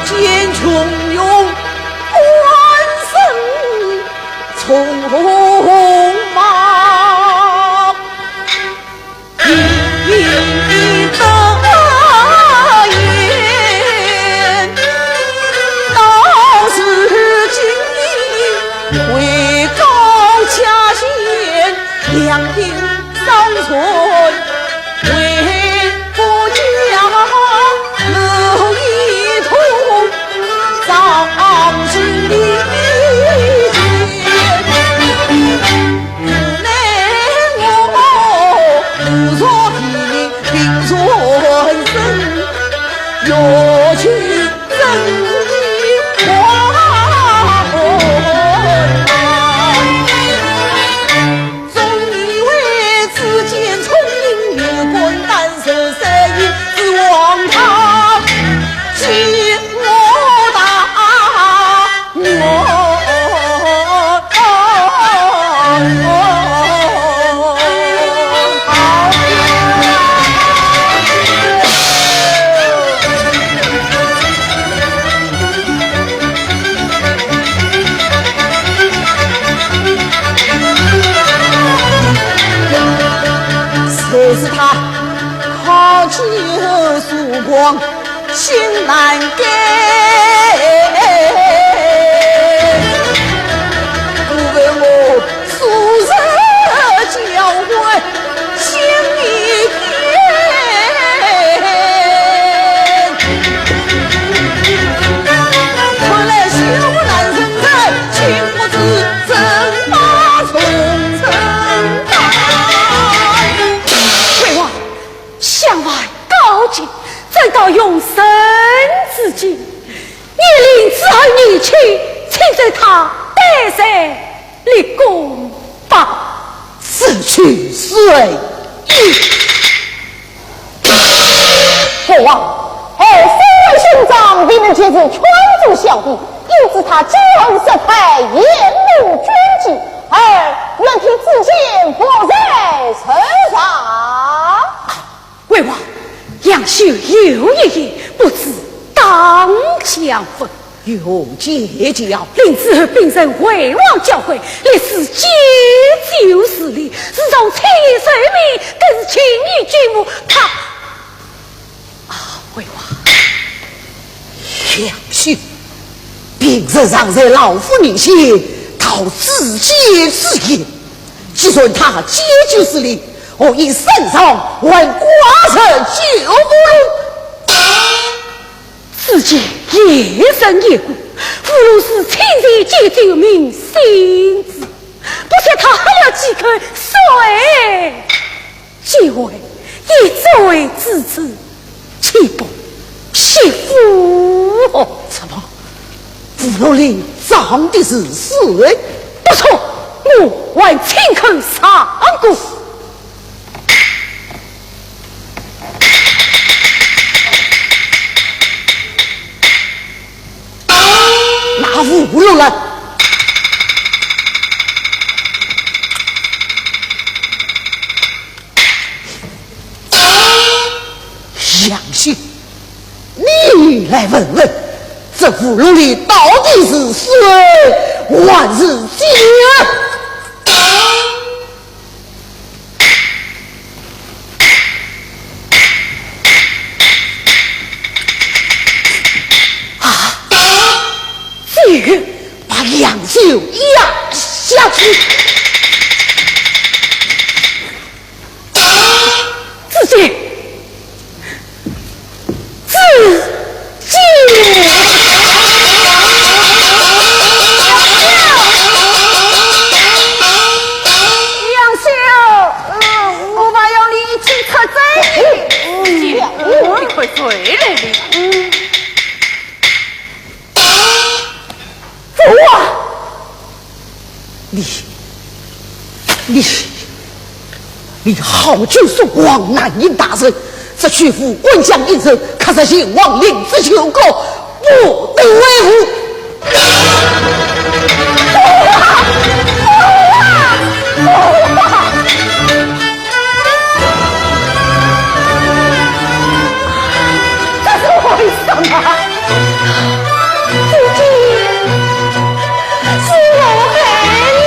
见穷勇，官升匆忙。 谁知他靠近时光，心难改。不问我数十交换，心已变。看来休难成才，请不知怎把重臣。 魏王，相犯告急，怎到用人之境？你领旨二年前，请准他带罪立功吧。此去随意。父王，儿身为兄长，未能及时劝阻小弟，因此他骄横失态，言露军机，儿愿替子建复罪受罚。 魏王，杨修有一言，不知当将否？有解讲。令子和兵臣回望交会，立誓解救势力，自从千岁命，更是情义举目，他……啊，魏王。杨修，平日常在老夫人前道子建之言，既然他解救势力， 何以身上还挂着救父龙？子建也曾言过，父龙是亲自解救命仙子，不想他喝了几口水，竟会一醉致死，岂不惜父？怎么？ 父龙里撞的是谁？不错，我还亲口尝过。拿父龙来。来问问，这葫芦里到底是水还是酒？啊，酒，把良久压下去。 子建，子建。杨修，呃，我们要你去出征。子建，你快回来了。嗯。 父王，你，你，你好酒送王南院大人，这曲无官相应酬，可是先王临之求告，不得违误。父王，父王，父王！ 这是为什么？子建，是我害你。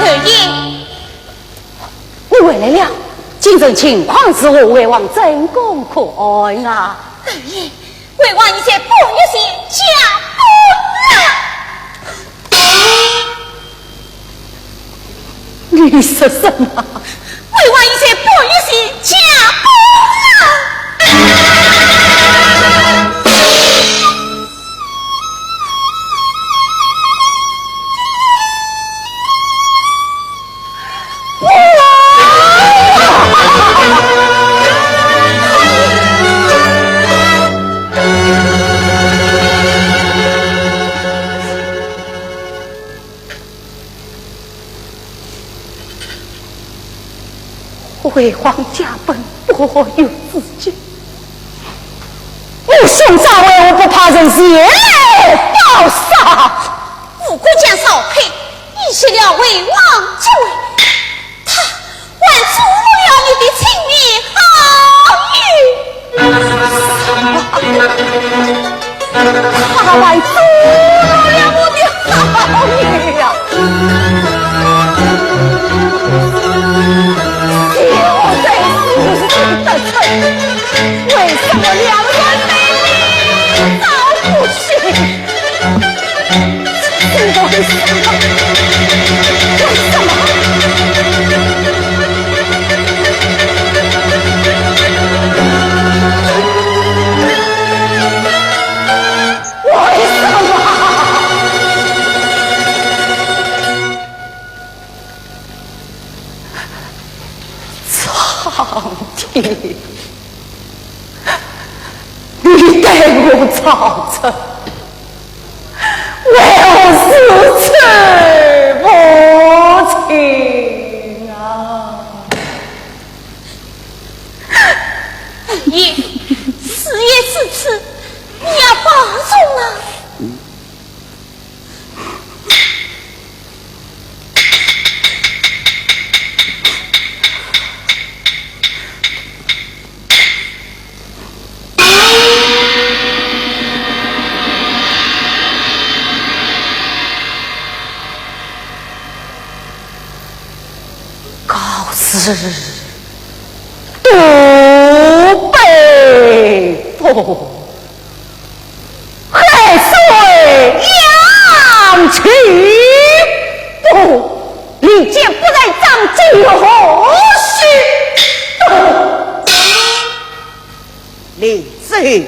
二爷，你回来了，京城情况如何？魏王怎讲可安啊？二爷，魏王已在半月前驾崩了。你说什么？魏王已在半月前驾崩了。为皇驾崩，不由自己。武松、赵惠华不怕人前来报杀。武官将赵沛，你杀了魏王即位，他还诛了你的亲密好友。什么？他还诛了我的好友呀！现在是得寸，为什么两人对立早不清？这是为什么？为什么？ 为什么？苍天，你待我曹操为何如此无情啊？二爷，事已至此，你要保重啊！ 告辞，杜北风。 海水扬起波，离间不在张继何须多。李子玉，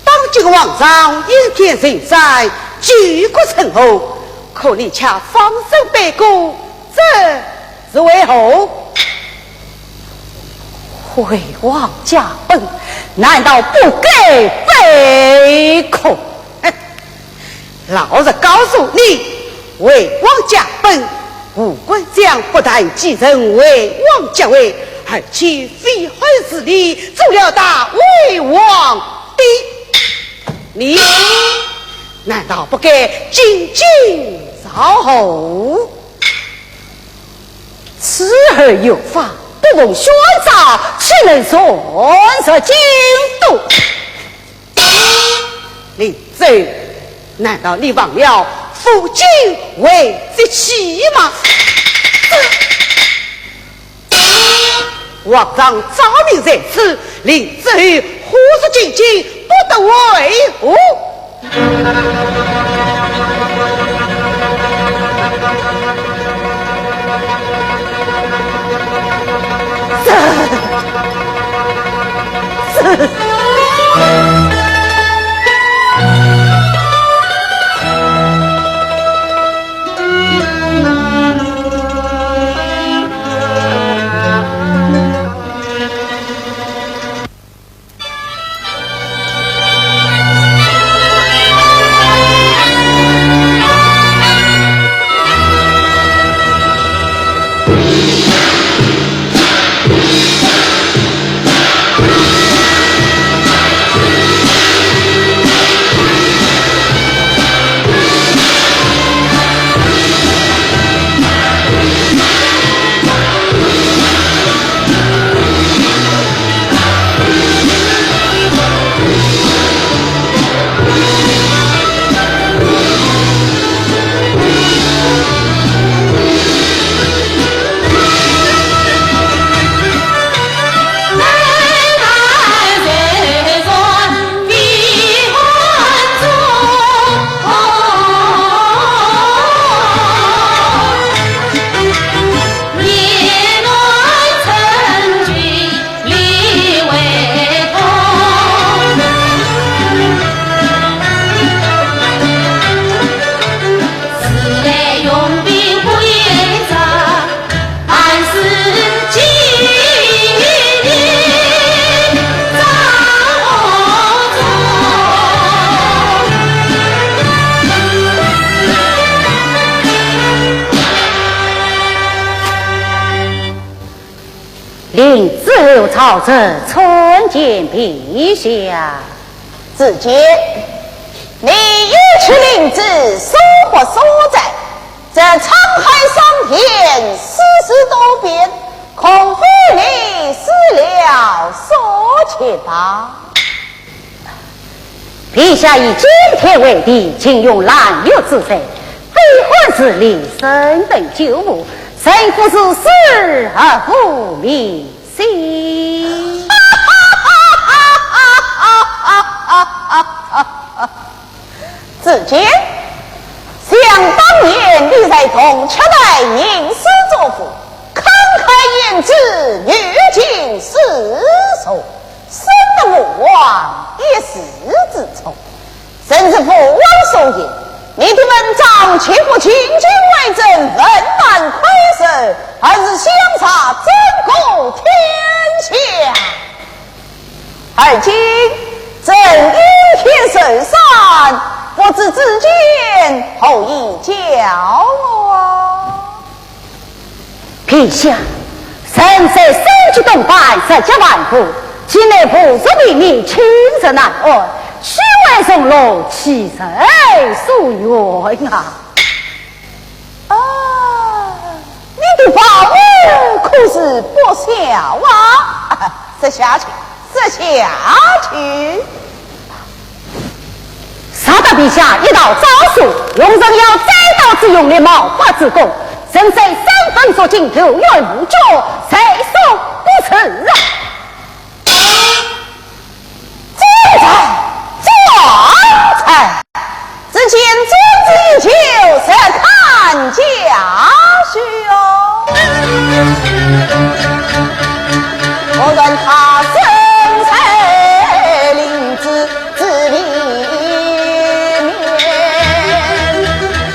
当今皇上因天受灾，举国称后，可你却放声悲歌，这 是为何？为王驾崩，难道不该悲哭？老实告诉你，为王驾崩，吴官将不但继承魏王爵位，而且非汉之礼，做了大魏皇帝。你难道不该进京朝贺？ 此事有法不奉宣旨，岂能擅入京都？李周，难道你忘了夫君为子期吗？皇上昭明在此，李周何日进京，不得违和。灵芝后朝臣参见陛下。子建，你与去灵芝所活所在，这沧海桑田，世事多变，恐非你始料所及吧？ 陛下以敬天为地，禁用兰越之水，悲欢离离，生死救母，谁不是死而无眠心？子建，想当年你在铜雀台吟诗作赋，慷慨言志，语尽诗书， 深得母皇一时之宠，正如父王所言，你的文章岂不仅仅为朕文坛魁首，而是享誉整个天下。而今朕应天受赏，不知子建何以教我？ 陛下，臣在三尺东板，直击万户，境内无数黎民，寝食难安，虚怀从容，岂是谁所愿啊？啊，你的抱负可是不小啊！这下去，这下去。 查得陛下一道诏书，用人要斩刀之用力，毛发之功，臣在三分所尽，有冤无屈，在所不辞啊！正在，正在，只见君子就在看家去哟。我愿他身在灵芝 之里面，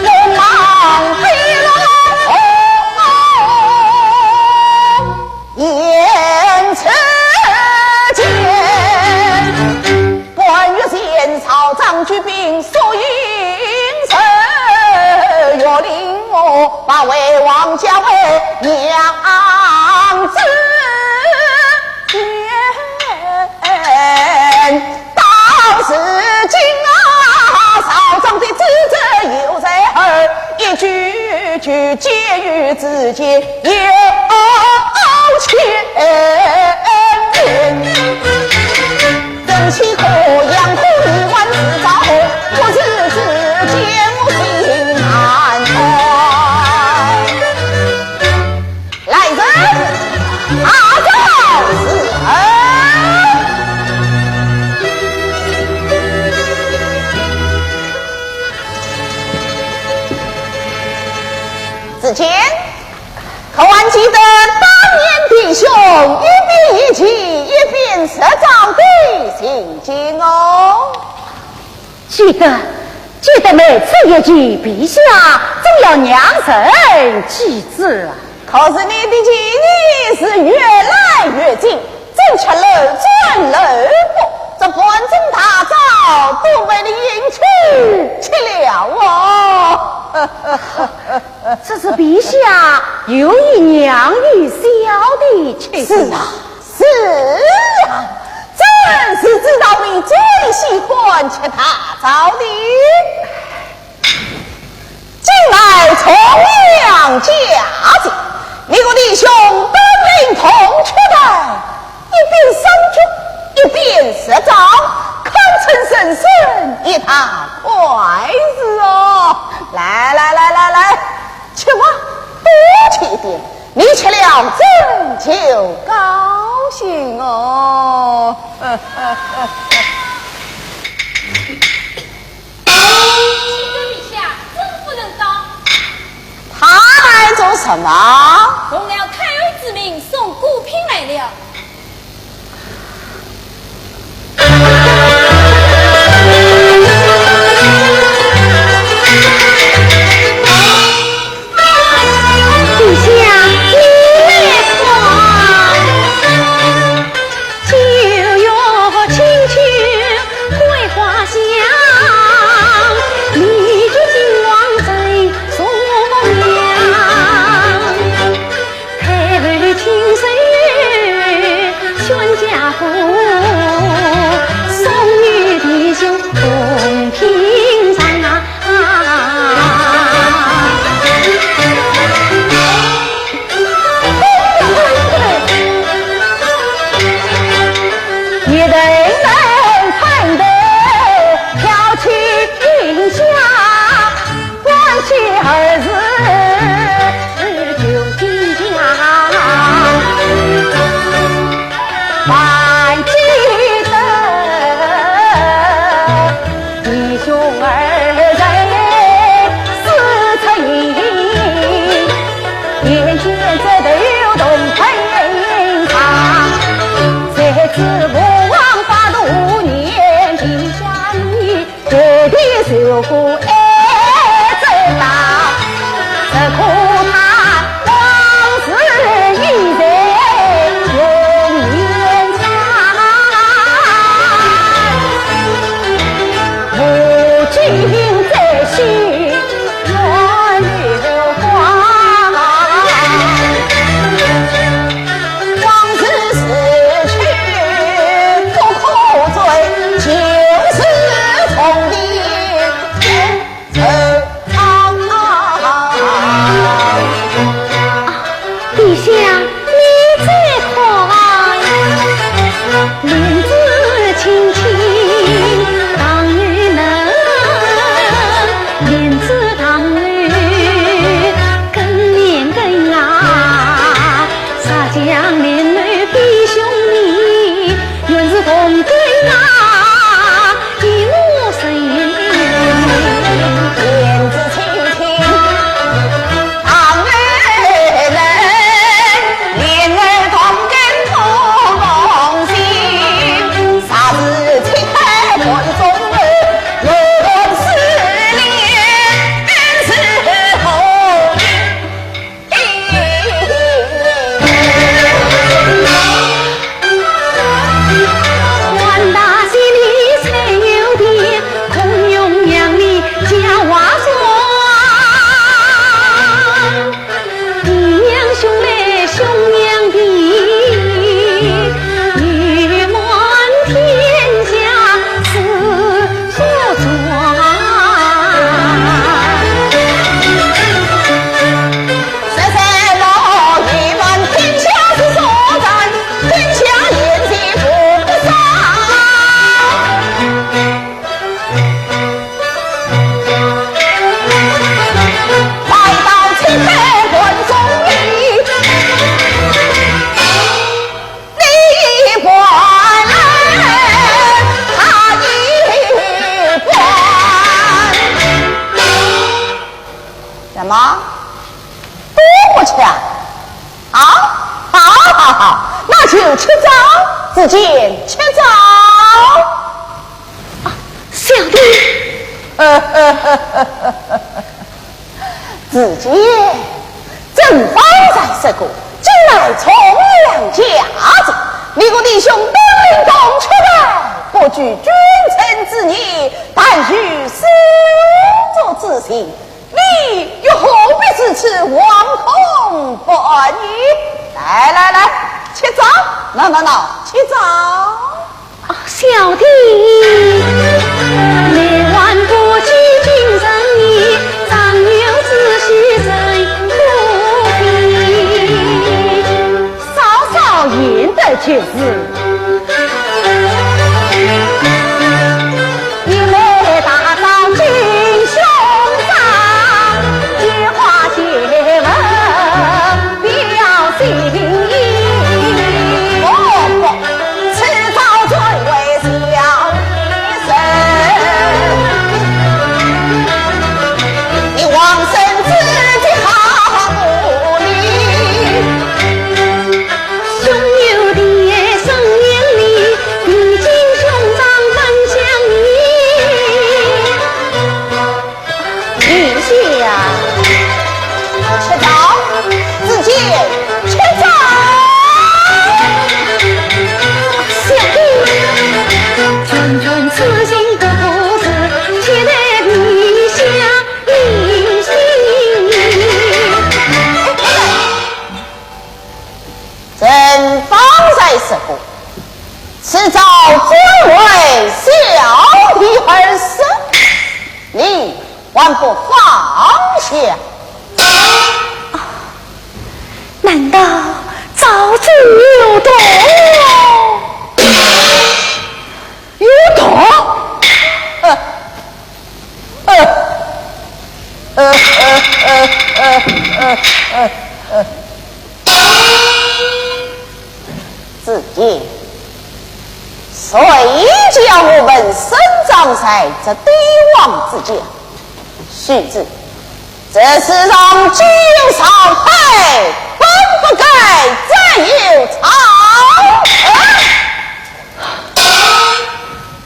我忙飞落红颜之间。半月前曹彰举兵宿营城，岳灵我保卫王家为娘子。 到如今啊，曹彰的子侄犹在耳，一句句皆与子建有牵连。真情可养，可以万事照顾，不是子建我心难安。 来人，查找此人。子建，可还记得当年弟兄一边议计，一边设招的情景哦？ 记得，记得每次议计，陛下总要让人记住啊。可是你的建议是越来越近，真是楼转楼伏，这半径大道都被你引出去了哦。这是陛下有意让愚小的气。是啊， 是啊，朕是知道你最喜欢吃大枣的。近来重阳佳节，你我弟兄登临铜雀台，一边赏菊，一边食枣，堪称人生一大快事哦。来来来来来，吃吧，多吃一点。 你吃了朕就高兴哦。启奏陛下，朕不能到。他来做什么？奉了太后之命，送果品来了。陛下，你再看。什么？都不吃啊？啊，好，好，好，那就吃早，子建，吃早。啊，小弟。子建，朕方才说过，近来重阳佳节，你我弟兄当令同吃饭，不拘君臣之礼，但需守足之情。 你又何必如此惶恐不安呢？来来来，吃早，喏喏喏，吃早。啊，小弟。稍稍饮得就是。 陛下，吃早，子建，吃早。小弟。朕方才说过，吃早只为小弟而食，你还不放下？难道早就有毒？子建，谁叫我们生长在这帝王之家？须知，这世上既有上海，本不该再有曹。啊！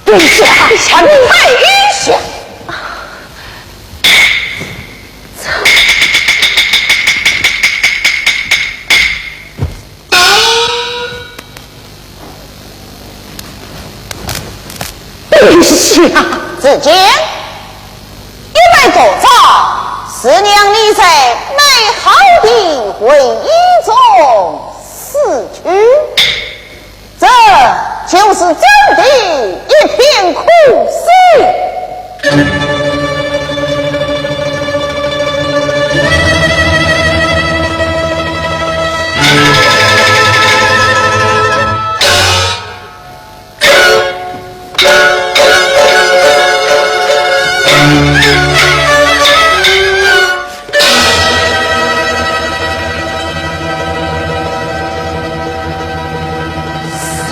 殿下，殿下，你退下。 殿下。子建，一百多招，是让你在美好的回忆中死去，这就是朕的一片苦心。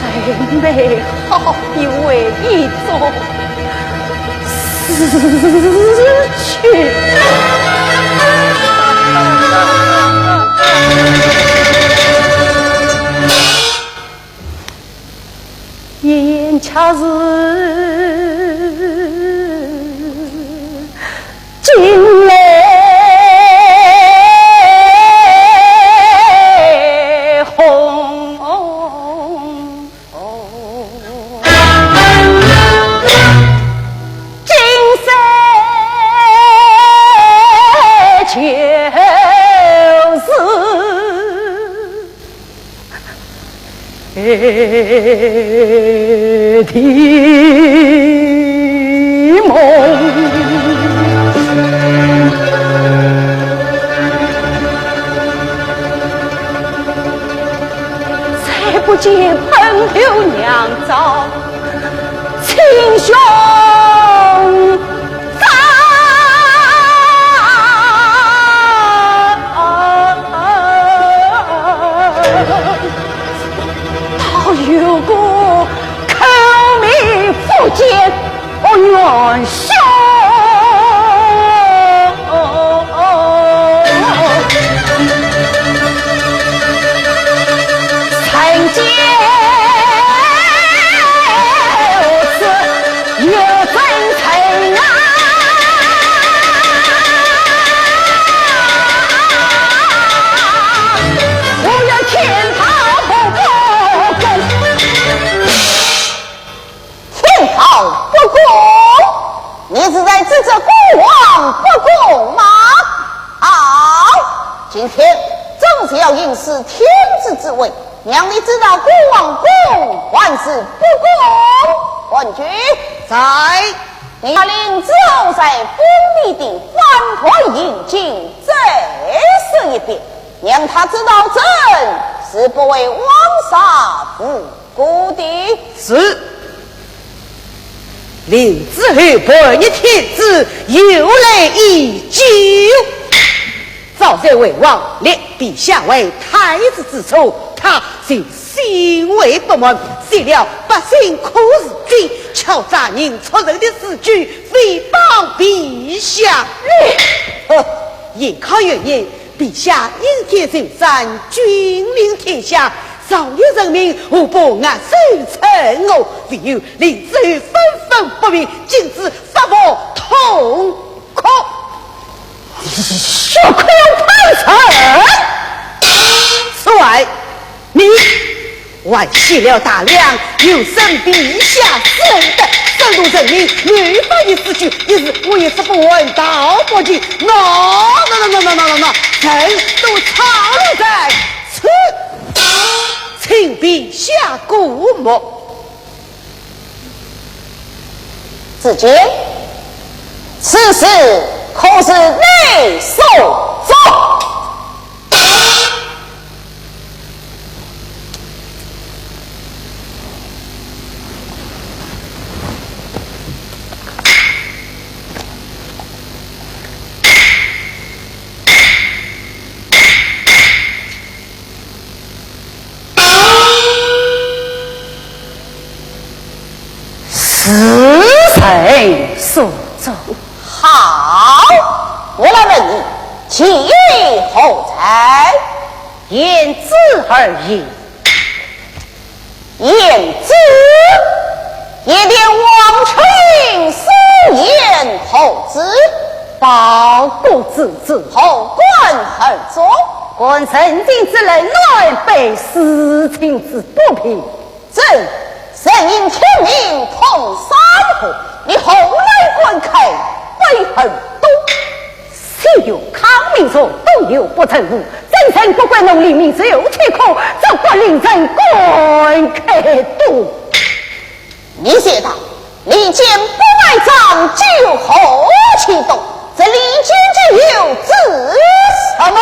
谁美好的回忆中死去？ 眼恰是惊雷轰，今生就是 的梦。再不见奔流娘招， 亲兄长，倒有个口面福建，哦，元凶。 人间有此有真情啊！我愿天堂不不公。 天堂不公？你是在指责孤王不公吗？好，今天朕就要行使天子之位，让你知道孤王公还是不公。文举。在。你把令子厚在封地的反叛行径再说一遍，让他知道朕是不会枉杀无 辜的。是。令子厚叛逆天子，由来已久。早在魏王立陛下为太子之初，他就心怀不满，泄了百姓苦事经，敲诈人出人的字据，诽谤陛下。呵，眼看元年， 陛下应该就任，君临天下，朝野人民无不握手称贺，唯有令子厚愤愤不平，竟是发暴痛哭。血口喷人。此外，你 还写了大量有损陛下圣德、煽动人民谋反的字据，一时我也是不问道不尽，那那那那那那那，臣都草立在此，请陛下过目。子建，此事可是你所作？是谁所作？好，我来问你，其意何在？言之而已。言之，一定王卿所言何之？包谷之子。何官何作？观人情之冷暖，被私情之不平。 朕，人因天命通山河，你何来观看背后东？西有康明佐，东有不成武，真正不管农历民寿七科，只顾令人观看东。你写道，利剑不买张，酒后气动，这利剑之有指什么？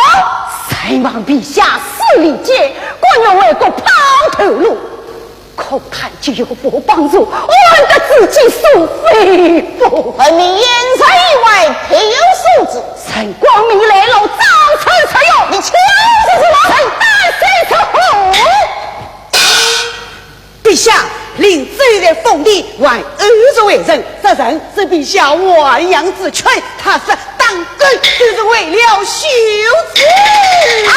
谁望陛下使利剑，敢用为国抛头颅。 可叹酒后不帮助，安得子建所非不？闻你言出意外，别有所指。臣光明磊落，早有所用。你巧舌如何？臣胆小如虎。陛下，临走在凤殿，还暗示为臣，这人是陛下还阳之妻，她是 当官就是为了羞耻。啊！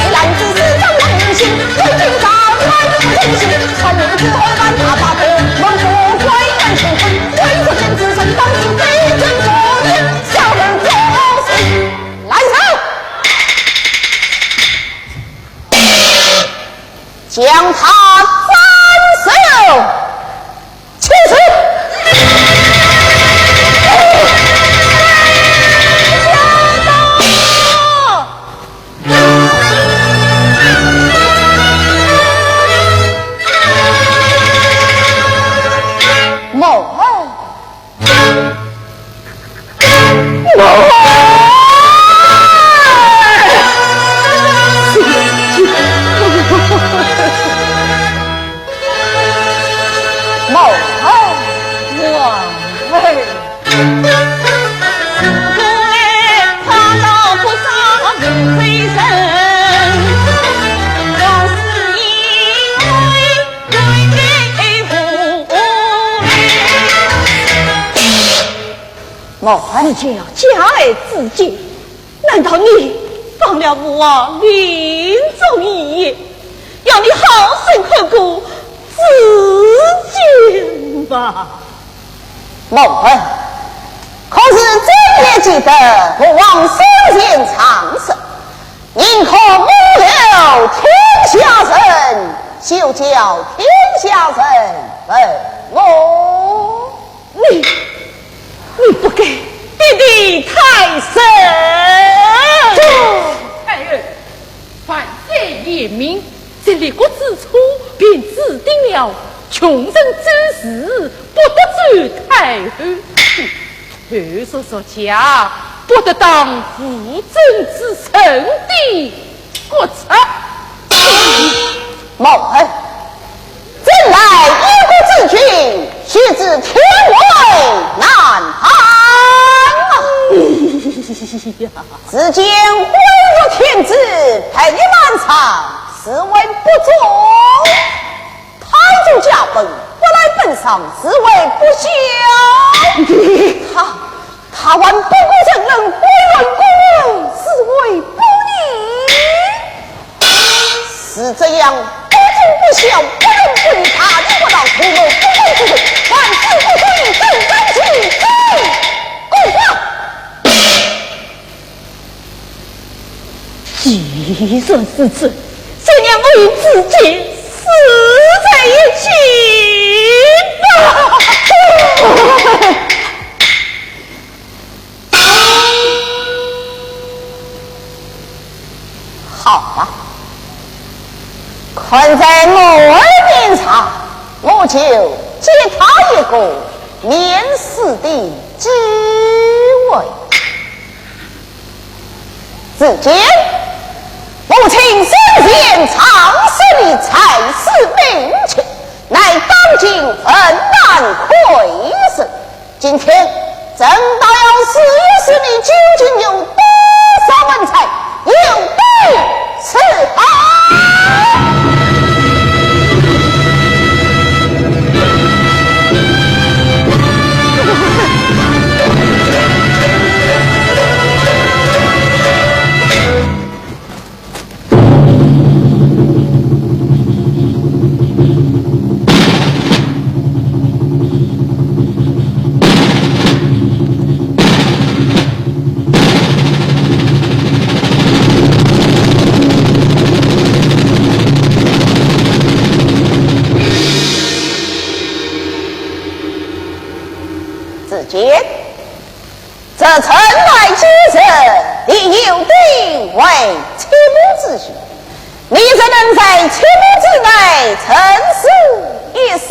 来人！将他斩首！ 起事！我儿，你就要加害子建，难道你忘了父王临终遗言，要你好生看顾子建吗？ 孟桢，可是朕也记得父王生前常说，宁可误了天下人，休教天下人问我。你，你不该爹爹太甚。太后，万岁严明，在立国之初便指定了，穷人之事不得罪太后。 后世儒家不得当无政之臣的国策。孟桢，朕乃一国之君，须知天威难hand啊！子建侮辱天子，被你瞒上，是为不忠。 太祖驾崩，不来奔丧，是为不孝。他，他还不顾圣人，归顺孤儿，是为不义。是这样，不忠不孝，不仁不义，大逆不道，图谋不轨之罪，万死不罪，怎敢其罪？滚蛋！ 既然如此，就让我与子建死在一起吧。好吧，看在我儿面上，我就给他一个免死的机会。 子建，母亲生前常说你才思敏捷，乃当今文难魁圣。今天，朕倒要试一试你究竟有多少文才，有多识好。这城外之人，你有的为妻母之许，你怎能在妻母之内趁势一休？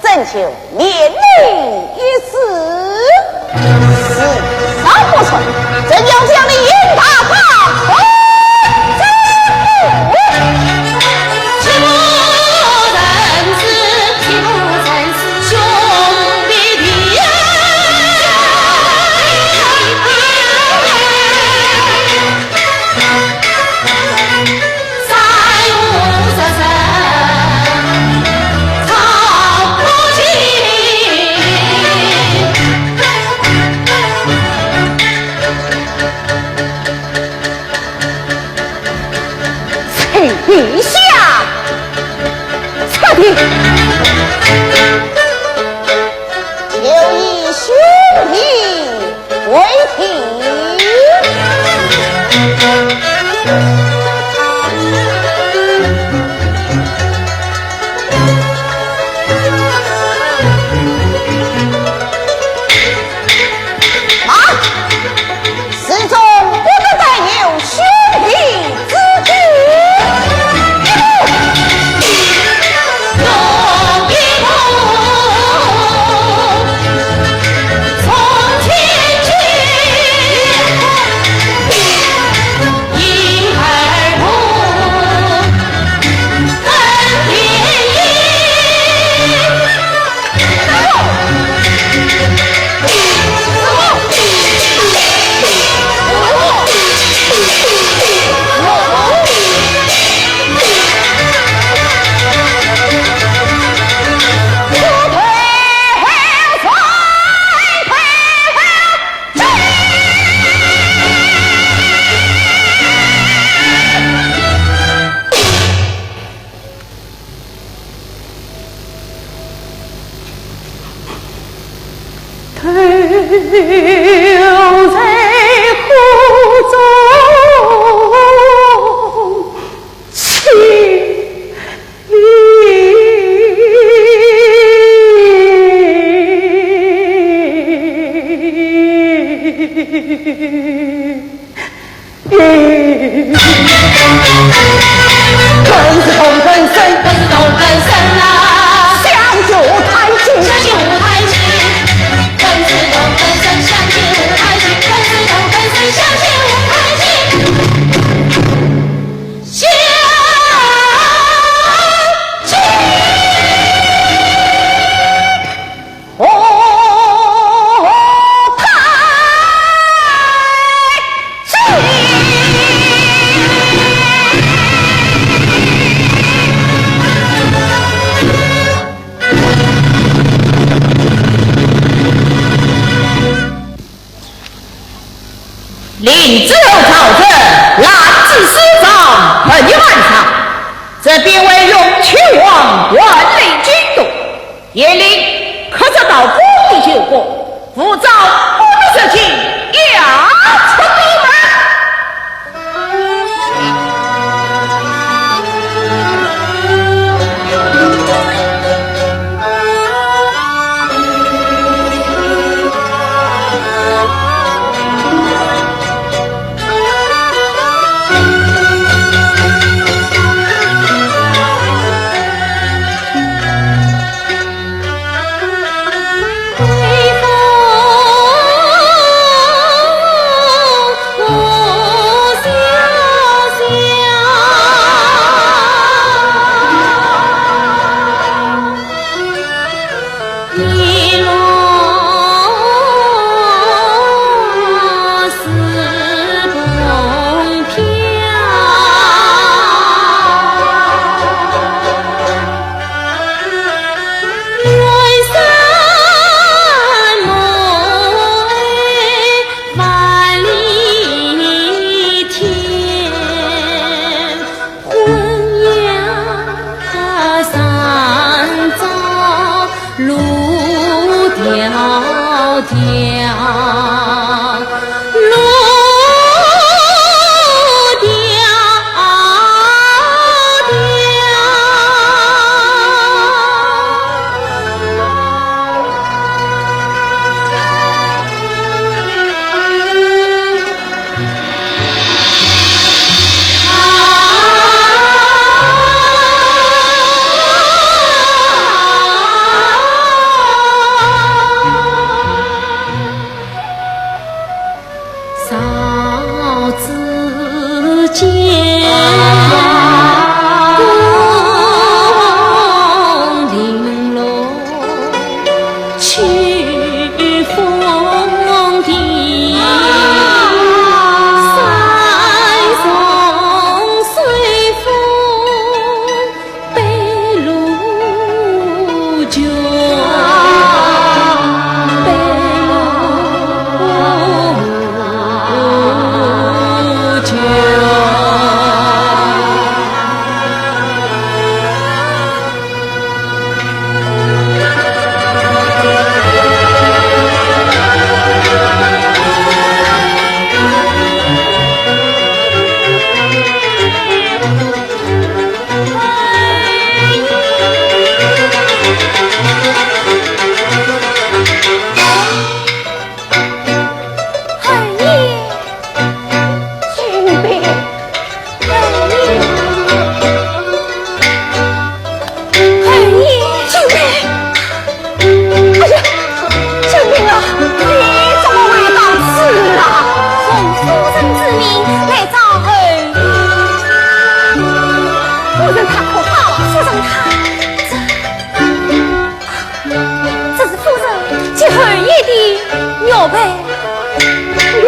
征求免礼一事，事少不成，怎样将你严打打？请陛下。 啊！ 此中不得带有凶器之举。令诸侯朝臣拦住使者，问一问上，这边为用秦王管理京都，县令可知道封地旧国，无招不得入京，押出宫门。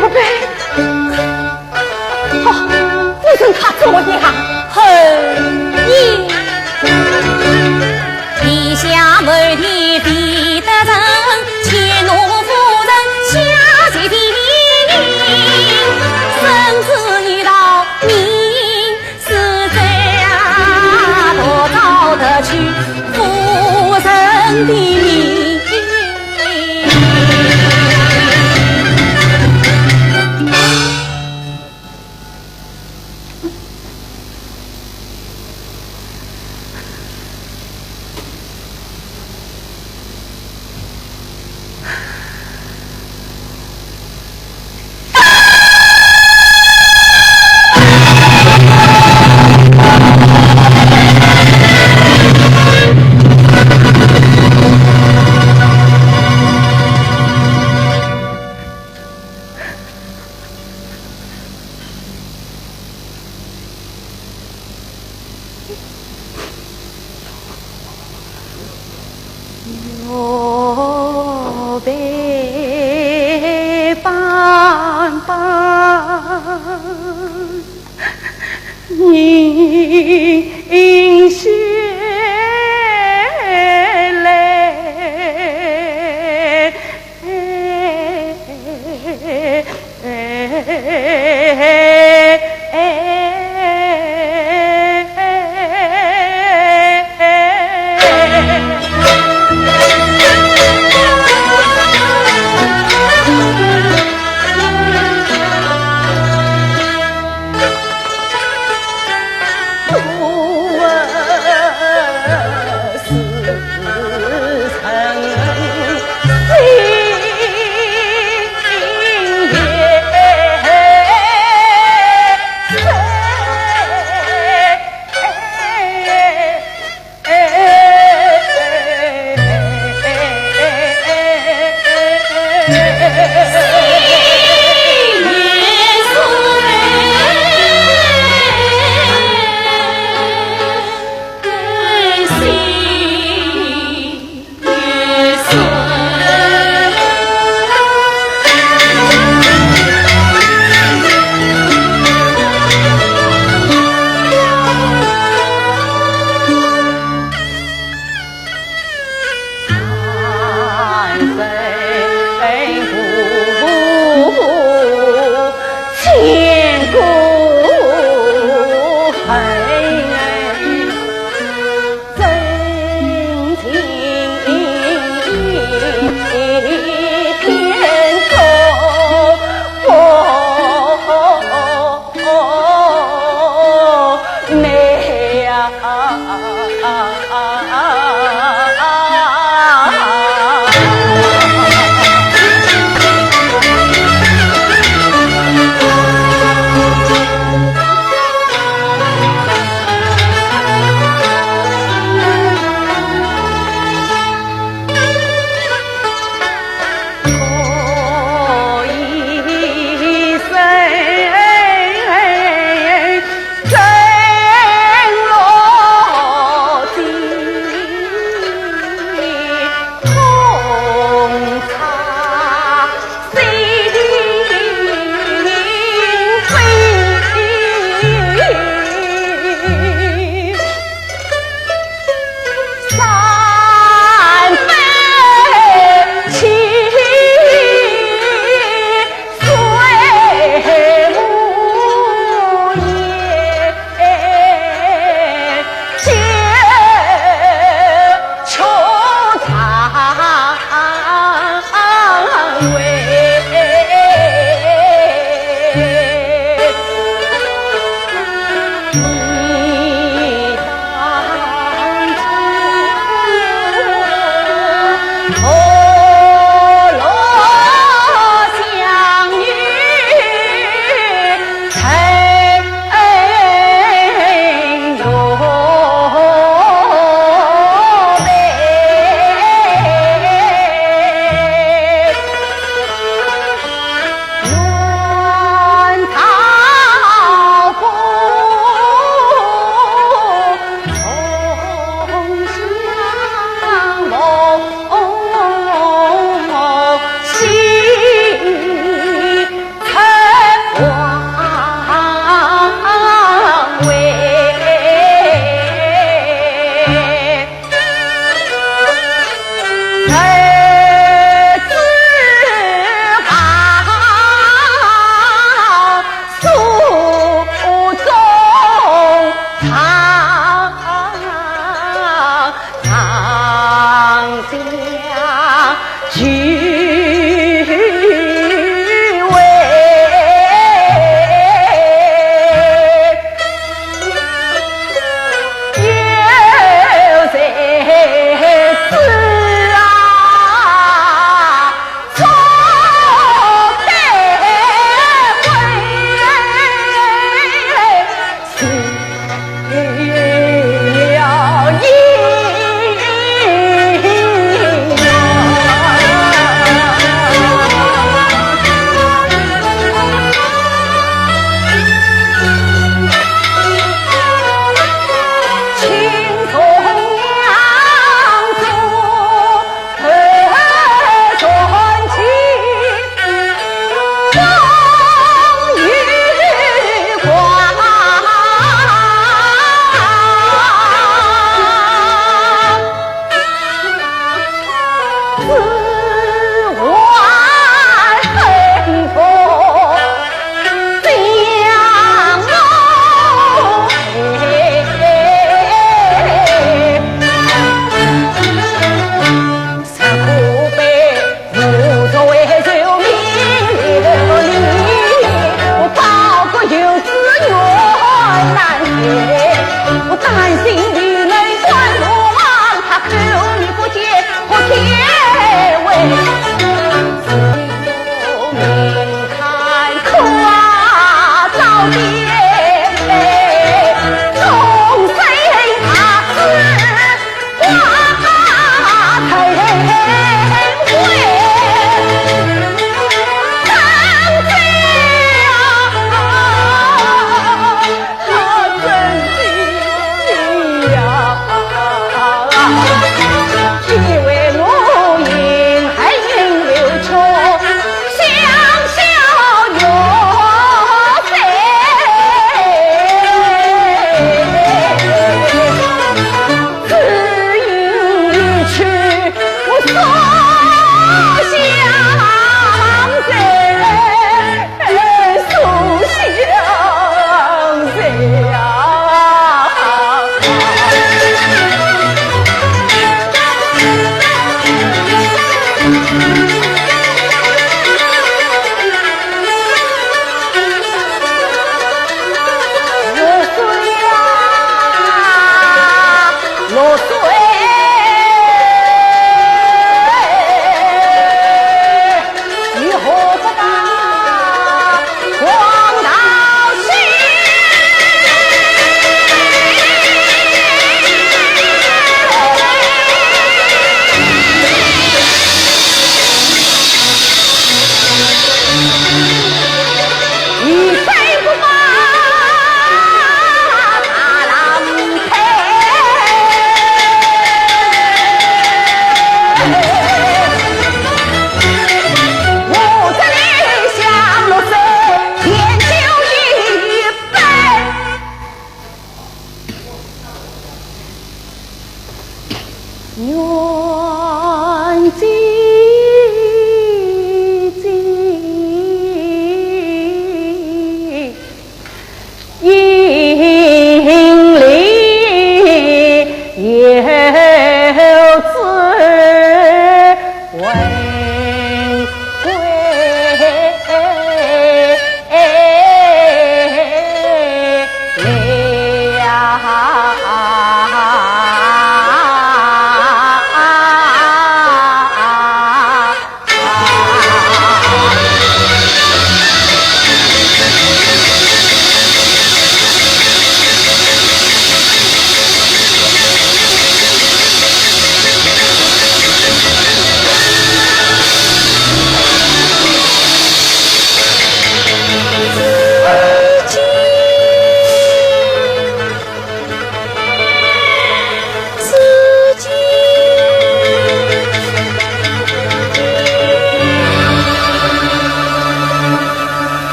不配。好，你说他怎么样？侯爷。陛下为你必得胜，且奴夫人下跪谢天命，圣旨已到，命 使者啊，多招得去夫人的命。